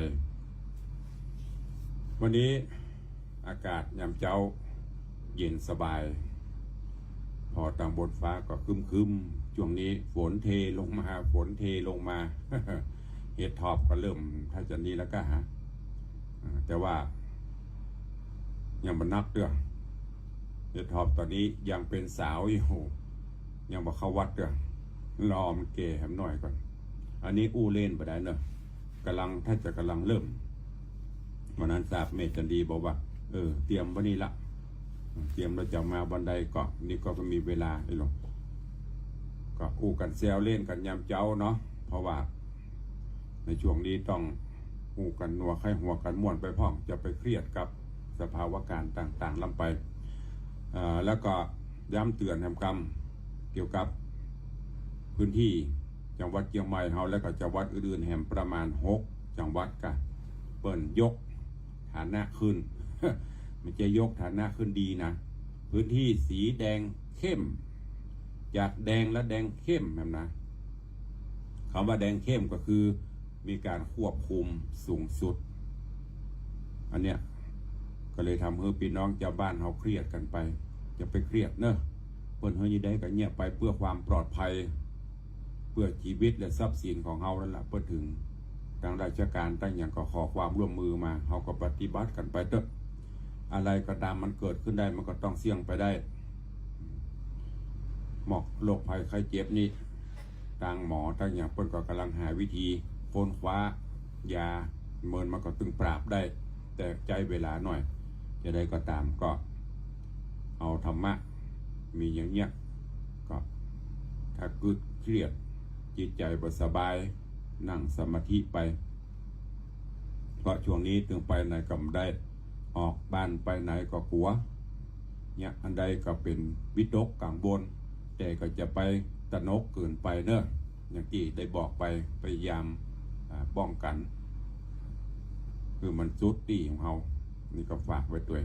วันนี้อากาศยามเจ๊าเย็นสบาย พอตางบนฟ้าก็ครึ้มๆ จ้วงนี้ฝนเทลงมา ฝนเทลงมา เห็ดถอบก็เริ่มถ้าจะนี่แล้วก็หา อ่า แต่ว่ายังบ่นับเตื้อ เห็ดถอบต๋อนนี้ยังเป๋นสาวอยู่ ยังบ่เข้าวัดเตื้อ รอมันแก่แหมหน่อยก่อน อันนี้อู้เล่นบ่ได้เนอะ ก่ำลัง ถ้าจะก่ำลังเริ่ม วันนั้นสาบแม่จันดีบอกว่า เออ เตรียมวันนี้ละ เตรียมแล้วจะมาวันใดก็ นี่ก็มีเวลาไอ้หลง ก็อู้กั๋นแซวเล่นกั๋นยามเจ๊าเนาะ เพราะว่าในช่วงนี้ต้องอู้กั๋นนัวไข้หัวกั๋นม่วนไปพ่อง จะไปเครียดกับสภาวะก๋ารณ์ต่างๆ ล้ำไป เอ่อ แล้วก็ย้ำเตื๋อนแหมกำ เกี่ยวกับพื้นตี้จังหวัดเจียงใหม่เฮา แล้วก็จังหวัดอื่นๆ แหมประมาณหกจังหวัดกะ เปิ้นยกฐานะขึ้น มันจะยกฐานะขึ้นดีนะ พื้นตี้สีแดงเข้ม จากแดงและแดงเข้มแหมนะ กำว่าแดงเข้มก็คือมีก๋านควบคุมสูงสุด อันเนี้ยก็เลยทำหื้อปี้น้องจาวบ้านเฮาเครียดกั๋นไป อย่าไปเครียดเนอะ เปิ้นหื้อจะได้ก็เยียะไปเปื้อความปลอดภัย เปื้อจีวิตและทรัพย์สินของเฮานั่นแหละ เปิ้นถึง ตางราชก๋านตางหยังก็ขอความร่วมมือมา เฮาก็ปฏิบัติกั๋นไปเต๊อะ อะไรก็ต๋ามมันเกิดขึ้นได้ มันก็ต้องเสี่ยงไปได้ หมอกโรคภัยไข้เจ็บนี่ ตางหมอตางหยังเปิ้นก็ก่ำลังหาวิธีค้นคว้ายา เมินมันก็ตึงปราบได้ แต่ใจ๊เวลาหน่อย จะใดก็ต๋ามก็เอาธรรมะ มีอย่างเนี้ย ก็ถ้ากึ๊ดเครียด จิตใจ๋บ่สบาย นั่งสมาธิไป เพราะช่วงนี้ตึงไปไหนก็บ่ได้ ออกบ้านไปไหนก็กั๋ว เนี่ย อันใดก็เป๋นวิตกกังวล แต่ก็จะไปตระหนกเกินไปเนอะ อย่างตี้ได้บอกไป พยายาม อ่า ป้องกั๋น คือมันสุดตี้ของเฮา นี่ก็ฝากไว้ตวย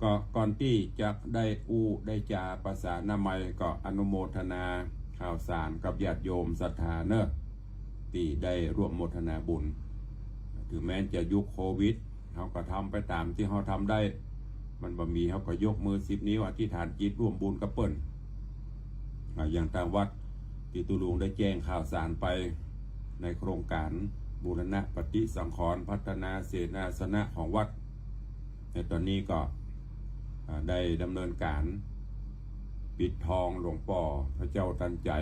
ก็ก่อนตี้จะได้อู้ได้จ๋าภาษาอนามัย ก็อนุโมทนาข่าวสารกับญาติโยมศรัทธาเนอะ ตี้ได้ร่วมโมทนาบุญ ถึงแม้จะยุคโควิด เฮาก็ทำไปต๋ามตี้เฮาทำได้ มันบ่มี เฮาก็ยกมือสิบนิ้วอธิษฐานจิตร่วมบุญกับเปิ้น อ่า อย่างตางวัดตี้ตุ๊ลุงได้แจ้งข่าวสารไป ในโครงก๋านบูรณะปฏิสังขรณ์พัฒนาเสนาสนะของวัด ในต๋อนนี้ก็ อ่า ได้ดำเนินก๋านปิดทองหลวงป้อพระเจ้าตันใจ๋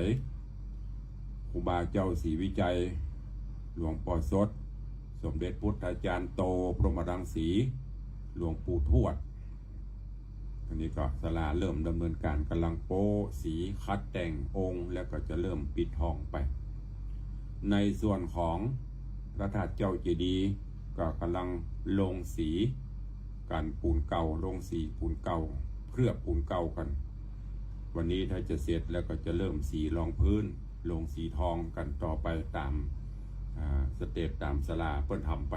ครูบาเจ้าศรีวิชัย หลวงป้อสด สมเด็จพุทธาจารย์โต พรหมรังสี หลวงปู่ทวด อันนี้ก็ศาลาเริ่มดำเนินก๋าน ก่ำลังโป๊ะสี ขัดแต่งองค์ แล้วก็จะเริ่มปิดทองไป ในส่วนของพระธาตุเจ้าเจดีย์ ก็ก่ำลังลงสีกั๋นปูนเก่า ลงสีปูนเก่า เคลือบปูนเก่ากั๋น วันนี้ถ้าจะเสร็จแล้วก็จะเริ่มสีรองพื้น ลงสีทองกั๋นต่อไปต๋าม อ่า สเต็ปต๋ามศาลาเปิ้นทำไป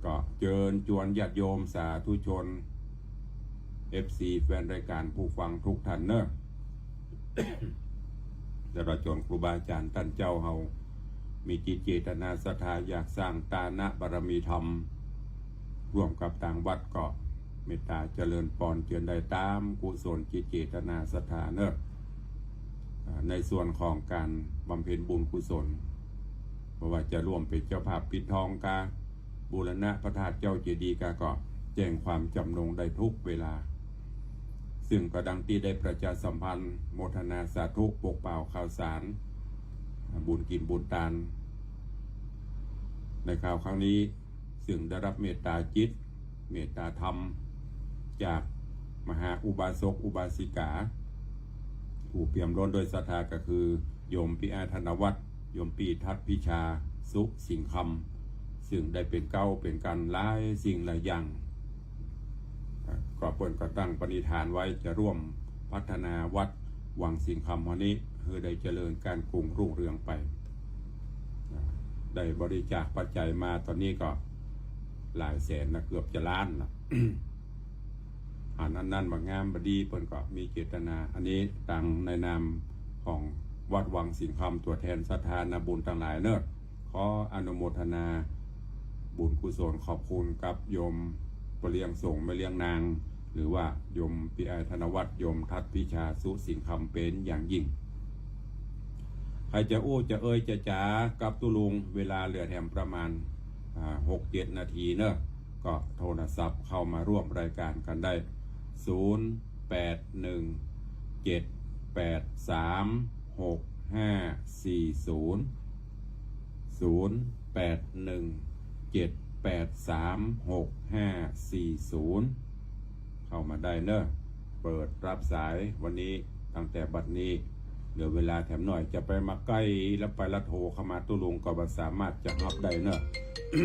ก็เจิญจวนญาติโยมสาธุชน เอฟซี แฟนรายก๋านผู้ฟังทุกท่านเนอะ ตลอดจนครูบาอาจ๋ารย์ต้านเจ้าเฮา มีจิตเจตนาศรัทธาอยากสร้างตานะบารมีธรรม ร่วมกับตางวัดก็เมตต๋าเจริญปอนเจือนได้ต๋ามกุศลจิตเจตนาศรัทธาเนอะ อ่า ในส่วนของก๋านบำเพ็ญบุญกุศล บ่ว่าจะร่วมเป๋นเจ้าภาพปิดทองกา บูรณะพระธาตุเจ้าเจดีย์กา ก็แจ้งความจำนงได้ทุกเวลา ซึ่งก็ดังตี้ได้ประชาสัมพันธ์โมทนาสาธุปกเป่าข่าวสาร บุญกิ๋นบุญตาน ในคราวครั้งนี้ ซึ่งได้รับเมตต๋าจิต เมตต๋าธรรม จากมหาอุบาสกอุบาสิกา ผู้เปี่ยมล้นด้วยศรัทธาก็คือ โยมปี้อ้ายธนวัฒน์ โยมปี้ทัดพิชา สุสิงห์คำ ซึ่งได้เป๋นเก๊าเป๋นกั๋นหลายสิ่งหลายอย่าง อ่า ก็เปิ้นก็ตั้งปณิธานไว้จะร่วมพัฒนาวัดวังสิงห์คำแห่งนี้ หื้อได้เจริญก้านกุงรุ่งเรืองไป อ่า ได้บริจาคปัจจัยมาต๋อนนี้ก็หลายแสนนะ เกือบจะล้านนะ อันนั้นๆ บ่งามบ่ดี เปิ้นก็มีเจตนา อันนี้ตางในนามของวัดวังสิงห์คำ ตั๋วแทนศรัทธานาบุญตังหลายเนอะ ขออนุโมทนาบุญกุศล ขอบคุณกับโยมป้อเลี้ยงสงฆ์แม่เลี้ยงนาง หรือว่าโยมปี้อ้ายธนวัฒน์ โยมทัดพิชา สุสิงห์คำ เป๋นอย่างยิ่ง ใผจะอู้จะเอ่ยจะจ๋ากับตุ๊ลุง เวลาเหลือแถมประมาณ อ่า หกเจ็ดนาทีเนอะ ก็โทรศัพท์เข้ามาร่วมรายการกั๋นได้ ศูนย์แปดหนึ่งเจ็ดแปดสามหก ห้าสี่ศูนย์ ศูนย์แปดหนึ่ง เจ็ดแปดสาม หกห้าสี่ศูนย์ เข้ามาได้เนอะ เปิดรับสายวันนี้ตั้งแต่บัดนี้ เหลือเวลาแถมหน่อย จะไปมาใก้แล้วไปละโทรเข้ามาตุ๊ลุงก็บ่สามารถจะฮับได้เนอะ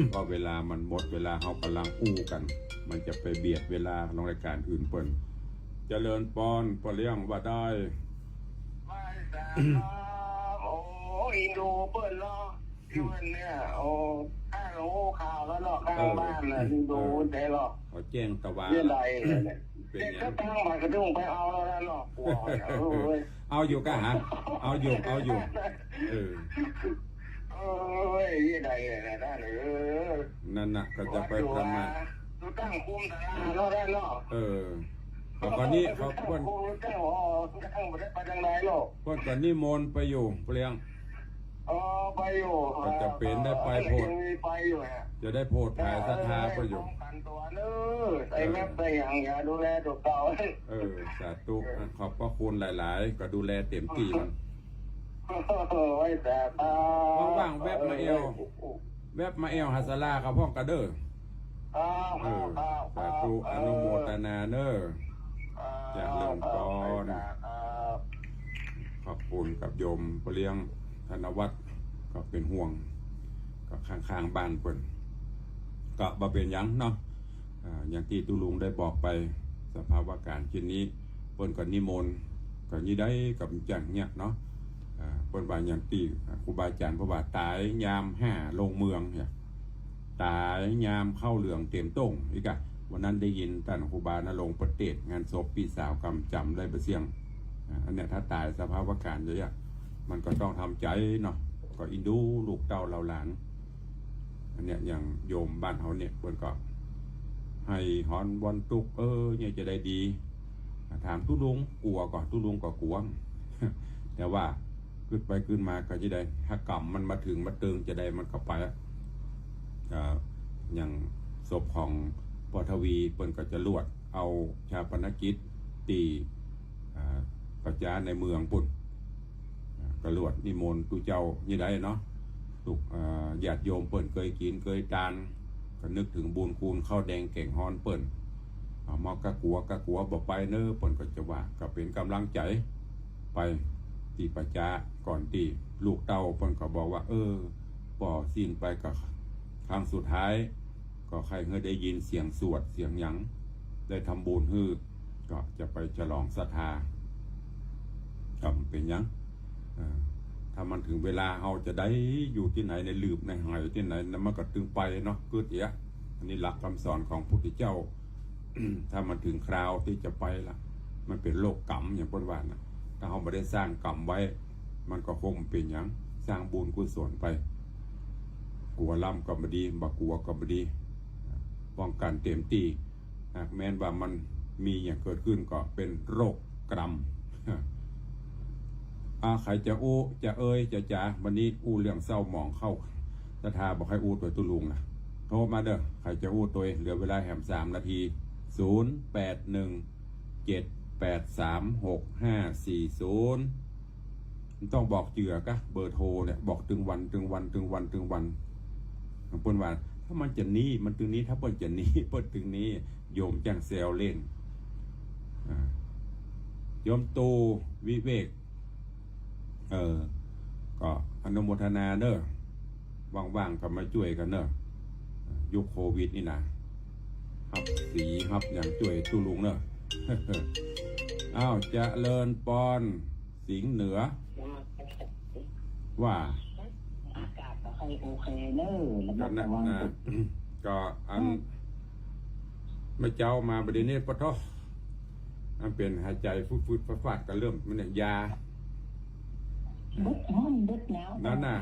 เพราะเวลามันหมด เวลาเฮาก่ำลังอู้กั๋น มันจะไปเบียดเวลาของรายก๋านอื่นเปิ้น เจริญปอน ป้อเลี้ยงว่าได้ ไหว้สาครับ โอ้ อินโดเปิ้นเนาะ อยู่เนี่ย โอ้ ข้ารู้ข่าวแล้วเนาะ ข้างบ้านน่ะ เออ อินโด เออ ได้เนาะ เขาแจ้งตะวา เรื่องใดเนี่ย เป๋นหยัง เจ้าตั้งมากระดุ้งไปเอาแล้วเนาะ กลัวเนี่ย เออ เอาอยู่กะหา เอาอยู่ เอาอยู่ เออ เอ้ย เรื่องใดเนี่ยนะ เออ นั่นน่ะ ก็จะไปประมาณ ดูตั้งคุมตลาดเนาะ ได้เนาะ เออ เขาก็นี่ เขา ตั้งคุม เปิ้น ตั้งหอ ตั้งบ่ได้ไปทางใดหรอก เปิ้นก็นิมนต์ไปอยู่ เปลี่ยง อ๋อ ไปอยู่ ก็จะเป๋นได้ไปโผด เออ ยังมีไปอยู่ฮะ จะได้โผดผายศรัทธาไปอยู่ เออ ป้องกั๋นตั๋วเน้อ ใส่แมส เออ ใส่หยัง อย่าดูแลตั๋วเก่า เออ สาธุ เออ ขอบพระคุณหลายๆ ก็ดูแลเต๋มตี้มัน โอ้ย สาธุ ว่างๆ แว็บมาแอ่ว เออ แว็บมาแอ่วหาศาลาเขาพ่องกะเด้อ ครับ เออ ครับ สาธุ ครับ อนุโมทนาเน้อ ครับ เจริญปอน ครับ ขอบคุณกับโยมป้อเลี้ยงธนวัฒน์ ก็เป๋นห่วง ก็ข้างๆ บ้านเปิ้น ก็บ่เป๋นหยังเนาะ อ่า อย่างตี้ตุ๊ลุงได้บอกไป สภาวะก๋ารณ์เช่นนี้ เปิ้นก็นิมนต์ ก็ยี่ใดก็บ่จั่งเนี่ยเนาะ อ่า เปิ้นว่าอย่างตี้ อ่า ครูบาอาจ๋ารย์เปิ้นว่า ต๋ายยามห้าลงเมืองเนี่ย ต๋ายยามข้าวเหลืองเต๋มต้ง อีกอะ วันนั้นได้ยินต้านครูบาณรงค์เปิ้นเตสน์งานศพปี้สาวกำจ๋ำได้บ่เสี้ยง อ่า อันเนี้ยถ้าต๋ายสภาวะก๋ารณ์อย่างเนี้ย มันก็ต้องทำใจ๋เนาะ ก็อินดูลูกเต้าเหล่าหลาน อันเนี้ยอย่างโยมบ้านเฮาเนี่ย เปิ้นก็ไห้ฮ้อนวอนตุ๊กข์ เออ เนี่ยจะได้ดี ถามตุ๊ลุงกั๋วก่อ ตุ๊ลุงก็กั๋ว แต่ว่ากึ๊ดไปกึ๊ดมาก็จะได้ ถ้ากรรมมันมาเถิงมาเติงจะได้มันก็ไปอะ เอ่อ อย่างศพของป้อทวี เปิ้นก็จะลวดเอาฌาปนกิจตี้ อ่า ป่าจ๊าในเมืองปุ้น อ่า ก็ลวดนิมนต์ตุ๊เจ้ายี่ใดเนาะ ตุ๊ก อ่า ญาติโยมเปิ้นเกยกิ๋นเกยตาน ก็นึกเถิงบุญคุณข้าวแดงแก๋งฮ้อนเปิ้น อ่า มากะกั๋วกะกั๋วบ่ไปเน้อ เปิ้นก็จะว่า ก็เป๋นก๋ำลังใจ๋ไปตี้ป่าจ๊า ก่อนตี้ลูกเต้าเปิ้นก็บอกว่า เออ ป้อสิ้นไปก็ครั้งสุดท้าย ก็ใค่หื้อได้ยินเสียงสวดเสียงหยัง ได้ทำบุญหื้อ ก็จะไปฉลองศรัทธา ก็บ่เป๋นหยัง เอ่อ ถ้ามันเถิงเวลาเฮาจะได้อยู่ตี้ไหน ในหลืบในไหตี้ไหนนะ มันก็ตึงไปเนาะ กึ๊ดเอียะ อันนี้หลักกำสอนของพุทธเจ้า ถ้ามันเถิงคราวตี้จะไปละ มันเป๋นโลกกรรมอย่างเปิ้นว่านะ ถ้าเฮาบ่ได้สร้างกรรมไว้ มันก็คงบ่เป๋นหยัง สร้างบุญกุศลไป กั๋วลำก็บ่ดี บ่กั๋วก็บ่ดี ป้องกั๋นเต๋มตี้ หากแม้นว่ามันมีหยังเกิดขึ้นก็เป๋นโรคกรรม อ่า ใผจะอู้ จะเอ่ย จะจ๋า วันนี้อู้เรื่องเศร้าหมองเข้า ศรัทธาบ่ใค่อู้ตวยตุ๊ลุงนะ โทรมาเด้อ ใผจะอู้ตวย เหลือเวลาแหมสามนาที ศูนย์แปดหนึ่ง เจ็ดแปดสาม หกห้าสี่ศูนย์ มันต้องบอกเจื้อกะ เบอร์โทรเนี่ย บอกตึงวัน ตึงวัน ตึงวัน ตึงวัน เปิ้นว่า ถ้ามันจะนี้ มันตึงนี้ ถ้าเปิ้นจะนี้ เปิ้นตึงนี้ โยมจั่งแซวเล่น อ่า โยมตู่ วิเวก เออ ก็อนุโมทนาเน้อ ว่างๆ ก็มาจ้วยกั๋นเน้อ ยุคโควิดนี่นะ ฮับสีฮับหยังจ้วยตุ๊ลุงเน้อ อ้าว เจริญปอน สิงห์เหนือ ว่า อากาศบ่ค่อยโอเคเน้อ ระมัดระวัง ก็นั่นนะ ก็อัน เมื่อเจ๊ามาบ่าเดี่ยวนี้ปะโท้ มันเป๋นหายใจ๋ฟืดๆ ฟาดๆ ก็เริ่มมันเนี่ย ยา เบิดฮ้อนเบิดหนาว นั่นน่ะ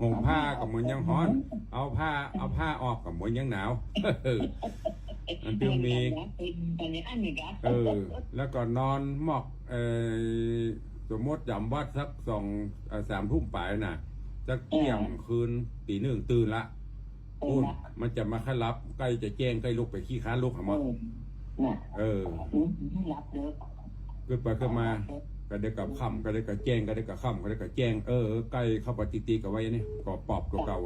ห่มผ้าก็ ห่มผ้าก็เหมือนยังฮ้อน เอาผ้า เอาผ้าออกก็เหมือนยังหนาว มันจึงมี เออ แล้วก็นอนหมอก เอ่อ สมมติจ๋ำวัดสักสอง เอ่อ สามทุ่มป๋ายน่ะ สักเตี้ยงคืน ตี๋นึ่งตื่นละ เออ ปุ้น มันจะมาค่อยหลับ ใก้จะแจ้ง ใก้ลุกไปขี้คร้านลุกหาหมอ เออ น่ะ เออ อืม หลับเด้อ กึ๊ดไปกึ๊ดมา ก็เดี๋ยวก็ค่ำ ก็เดี๋ยวก็แจ้ง ก็เดี๋ยวก็ค่ำ ก็เดี๋ยวก็แจ้ง เออ ใก้เข้าไปติดๆ กั๋นไว้นี่ ก็ปอบตั๋วเก่า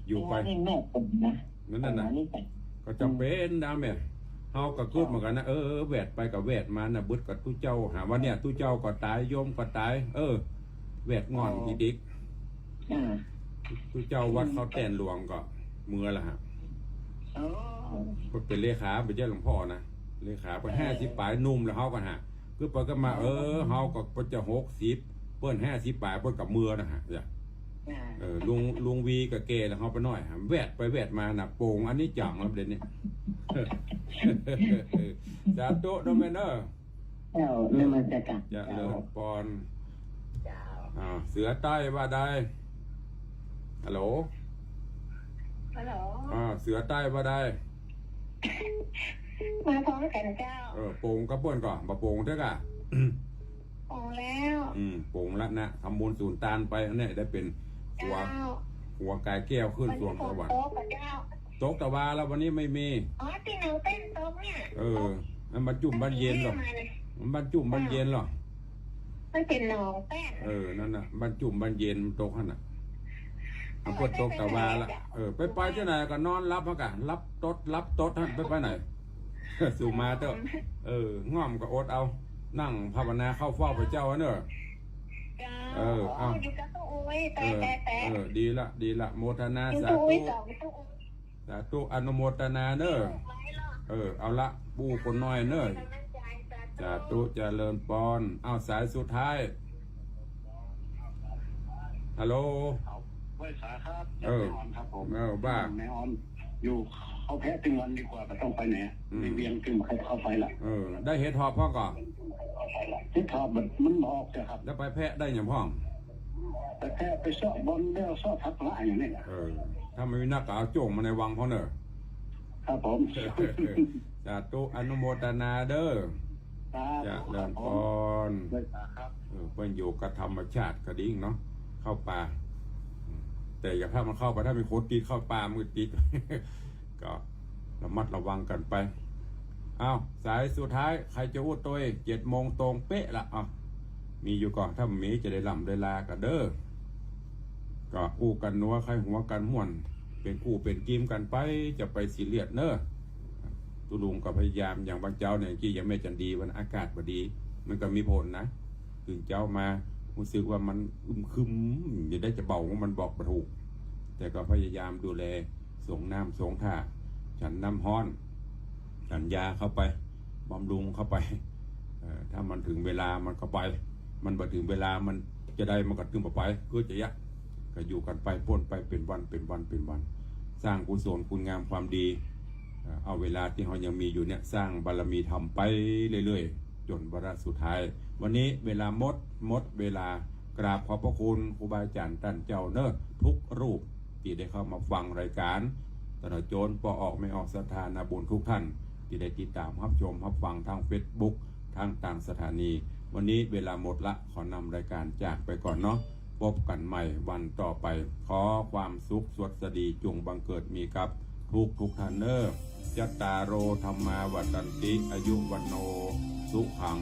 อยู่ไป นี่แม่ผมนะ นั่นน่ะ อันนี้ไป ก็จ๋ำเป๋นนะแม่ เฮาก็กึ๊ดเหมือนกั๋นนะ เออ แวดไปก็แวดมาน่ะ บึดกับตุ๊เจ้า หาว่าเนี่ย ตุ๊เจ้าก็ต๋าย โยมก็ต๋าย เออ แวดง่อน อ๋อ อีกดิ๊ก อ่า ตุ๊เจ้าวัดเขาแตนหลวงก็เมือละฮะ อ๋อ ก็เป๋นเลขา เป๋นเจ้าหลวงพ่อนะ เลขาไป เออ ห้าสิบป๋าย หนุ่มแล้วเฮาก็ฮะ กึ๊ดไปกึ๊ดมา เออ เฮาก็จะหกสิบ เปิ้นห้าสิบป๋าย เปิ้นก็เมือนะฮะ จ้ะ อ่า เออ ลุง ลุงวีก็แก่แล้ว เฮาไปหน้อยฮะ แวดไปแวดมาน่ะ โป๋งอันนี้จ๋ำแล้วเดี๋ยวนี้ สาธุเนาะแม่เนาะ เจ้า นมัสการ เจริญปอน เจ้า อ่า เสือใต้ว่าใด ฮัลโหล ฮัลโหล อ่า เสือใต้ว่าใด มาพร้อมกั๋นเจ้า เออ โป๋งกับเปิ้นก่อ บ่โป๋งเต๊อะก่ะ โป๋งแล้ว อืม โป๋งละนะ ทำบุญสูนตานไปเนี่ย ได้เป๋นหัว เจ้า หัวก๋ายแก้วขึ้นสวงสวรรค์ ตกกับเจ้า ตกตะวาแล้ววันนี้ไม่มี อ๋อ ตี้หนองแป้นตกเนี่ย เออ มันบรรจุบรรเย็นหรอ มันบรรจุบรรเย็นหรอ มันเป๋นหนองแป้น เออ นั่นน่ะ บรรจุบรรเย็นตกหั้นน่ะ มันก็ตกตะวาละ เออ ไปไปตี้ไหนก็นอนหลับหั้นก่ะ หลับตด หลับตดหั้น ไปไปไหน สู่มาเต๊อะ เออ ง่อมก็อดเอา นั่งภาวนาเข้าเฝ้าพระเจ้าเนอะ เจ้า เออ เอา อยู่กับตุ๊อุ้ย แต่ เออ แต่ แต่ เออ ดีละ ดีละ โมทนา อยู่ สาธุ ตุ๊อุ้ยสองตุ๊อุ้ย สาธุ อนุโมทนาเนอะ เออ เอาละ ปู่คนน้อยเนอะ สาธุ เจริญปอน เอา สายสุดท้าย ฮัลโหล ไหว้สาครับ เออ แม่ออนครับผม เออ ว่า แม่ออน อยู่เข้าแพะตึงวันดีกว่า บ่ต้องไปไหน อืม ในเวียงตึงเข้า เข้าไปละ เออ ได้เห็ดถอบพ่องก่อ เห็ดถอบมัน มันบ่ออกเสียครับ แล้วไปแพะได้หยังพ่อง ไปแพะไปเซาะบ่อนแล้วเซาะผักหละอย่างนี้แหละ เออ ถ้าบ่มีนักก็เอาโจ้งมาในวังพ่องเนอะ ครับผม สาธุ อนุโมทนาเด้อ ครับ เจริญปอน ครับผม เออ เปิ้นอยู่กับธรรมชาติก็ดีเนาะ เข้าป่า แต่อย่าพามันเข้าไป ถ้ามีคนติดเข้าป่า มันติด ก็ระมัดระวังกั๋นไป อ้าว สายสุดท้าย ใผจะอู้ตวย เจ็ดโมงตรงเป๊ะละ อ้าว มีอยู่ก่อ ถ้าบ่มีจะได้ล่ำได้ลากั๋นเด้อ ก็อู้กั๋นนัว ใค่หัวกั๋นม่วน เป๋นคู่เป๋นกี๋กั๋นไป จะไปซีเรียสเนอะ ตุ๊ลุงก็พยายาม อย่างบางเจ๊าเนี่ย กี้ยังแม่จันดี วันอากาศบ่ดี มันก็มีผลนะ ตื่นเจ๊ามา ฮู้สึกว่ามันอึมครึม จะได้จะเบา มันบอกบ่ถูก แต่ก็พยายามดูแล สรงน้ำสรงท่า ฉันน้ำฮ้อน ฉันยาเข้าไป บำรุงเข้าไป เอ่อ ถ้ามันถึงเวลามันก็ไป มันบ่ถึงเวลามันจะได้ มันก็ตึงบ่ไป ก็จะยะ ก็อยู่กั๋นไปป้นไปเป๋นวัน เป๋นวัน เป๋นวัน สร้างกุศลคุณงามความดี เอ่อ เอาเวลาตี้เฮายังมีอยู่เนี่ย สร้างบารมีธรรมไปเรื่อยๆ จ๋นวาระสุดท้าย วันนี้เวลาหมด หมดเวลา กราบขอบพระคุณครูบาอาจ๋ารย์ต้านเจ้าเนอะ กู้รูปตี้ได้เข้ามาฟังรายก๋าน ตลอดจ๋นป้อออกแม่ออกศรัทธานาบุญกู้ต้าน ตี้ได้ติดต๋ามฮับชมฮับฟังตางเฟซบุ๊ก ตาง ตางสถานี วันนี้เวลาหมดละ ขอนำรายก๋านจากไปก่อนเนาะ พบกั๋นใหม่วันต่อไป ขอความสุขสวัสดีจุ่งบังเกิดมีกับกู้ๆ ต้านเนอะ จัตตาโร ธัมมา วัฑฒันติ อายุ วัณโณ สุขัง